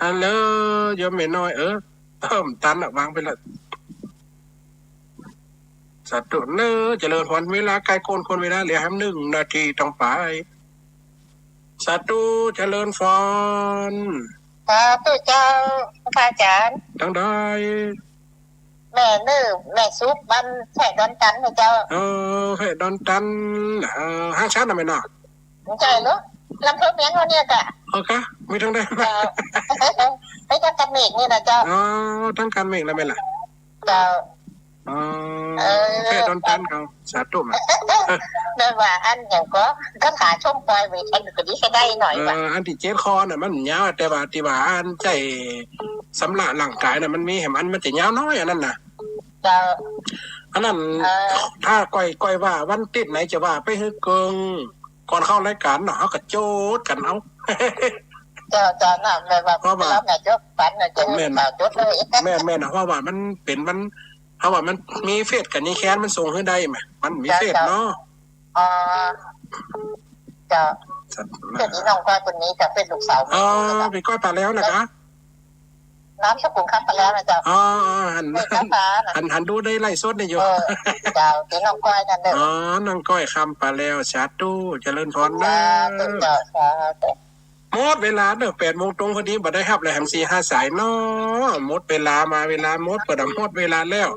ฮัลโหล โยมแม่น้อย เออ เอิ่ม ตันละ วางไปละ สาธุเนอะ เจริญพร เวลาใก้โค่น โค่นเวลาเหลือแหมหนึ่งนาทีต้องไป สาธุ เจริญพร สาธุเจ้า พระอาจารย์ ตังใด แม่เนอะ แม่สุข บ้านแพะดอนตันนะเจ้า เออ แพะดอนตัน เออ ห้างฉันน่ะแม่เนาะ ใจ้เหรอ ลำเภอเมียงเฮาเนี่ยเจ้า เออ กะ มีตังใด เจ้า ไปตังกานเมฆนี่นะเจ้า อ๋อ ตังกานเมฆแล้วแม่นละ เจ้า อ๋อ เออ แผ่ดอนตันเขา สาธุมา แม่นว่าอันหยังก็ คาถาชมปอยไว้ อันก็ดีใช้ได้หน่อย เออ ว่ะ อันตี้เจ็ดข้อน่ะมันยาว แต่ว่าตี้ว่าอันใจ๊สำระร่างก๋ายน่ะมันมีแหม อันมันจะยาวน้อยอันนั้นน่ะ เจ้า อันนั้น เออ ถ้าก้อย ก้อยว่าวันติ๊ดไหนจะว่าไปหื้อเกิ่ง ก่อนเข้ารายก๋านเนาะ เฮาก็โจทย์กั๋นเอา เจ้า เจ้า น่ะ แม่นว่า เพราะว่า แล้วแม่จดฝันน่ะ เจ้า แม่น สาวจดเลย แม่น แม่น เพราะว่ามันเป๋นวัน เพราะว่ามันมีเฟซกั๋นนี่ แคนมันส่งหื้อได้แหม มันมี เจ้า เฟซ เจ้า เนาะ อ๋อ เจ้า สัตว์ เฟซตี้น้องก้อยคนนี้กับเฟซลูกสาว อ๋อ แม่น เป๋นก้อยปาแลวนะกะ นามสกุลคำปาแลวนะเจ้า อ๋อ อ๋อ หัน เออ คำปานะ หัน หันดูในไลฟ์สดนี่อยู่ เออ เจ้า ตี้น้องก้อยนั่นเด้อ อ๋อ น้องก้อยคำปาแลว สาธุ เจริญพรเด้อ สาธุเจ้า สาธุ หมดเวลาเด้อ แปดโมงตรงพอดี บ่ได้ฮับเลย แหมสี่ห้าสายเนาะ หมดเวลามา เวลาหมด เปิดหมดเวลาแล้ว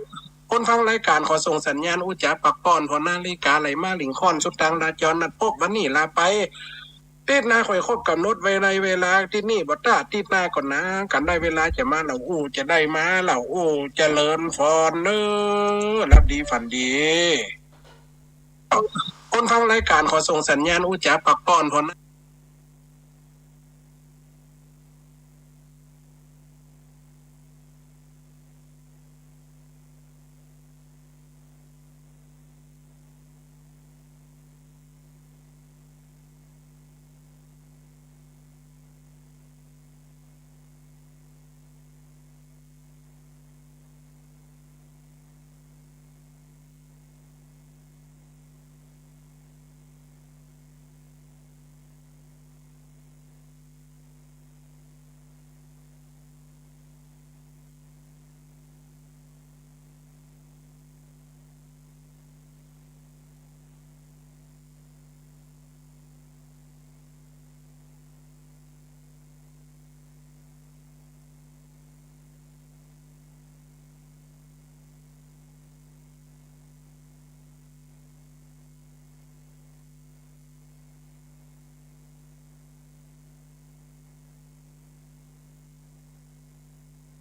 คนฟังรายก๋านขอส่งสัญญาณอู้จ๋าปักป้อน เพราะนาฬิกาไหลมาหลิงค่อน สุดตางลาจร นัดพบวันนี้ลาไป ติ๊ดหน้าค่อยครบก๋ำหนดไว้ในเวลา ติ๊ดนี้บ่ต้า ติ๊ดหน้าก่อนนะ กันได้เวลาจะมาเล่าอู้ จะได้มาเล่าอู้ เจริญพรเน้อ หลับดีฝันดี คนฟังรายก๋านขอส่งสัญญาณอู้จ๋าปักป้อนพอนะ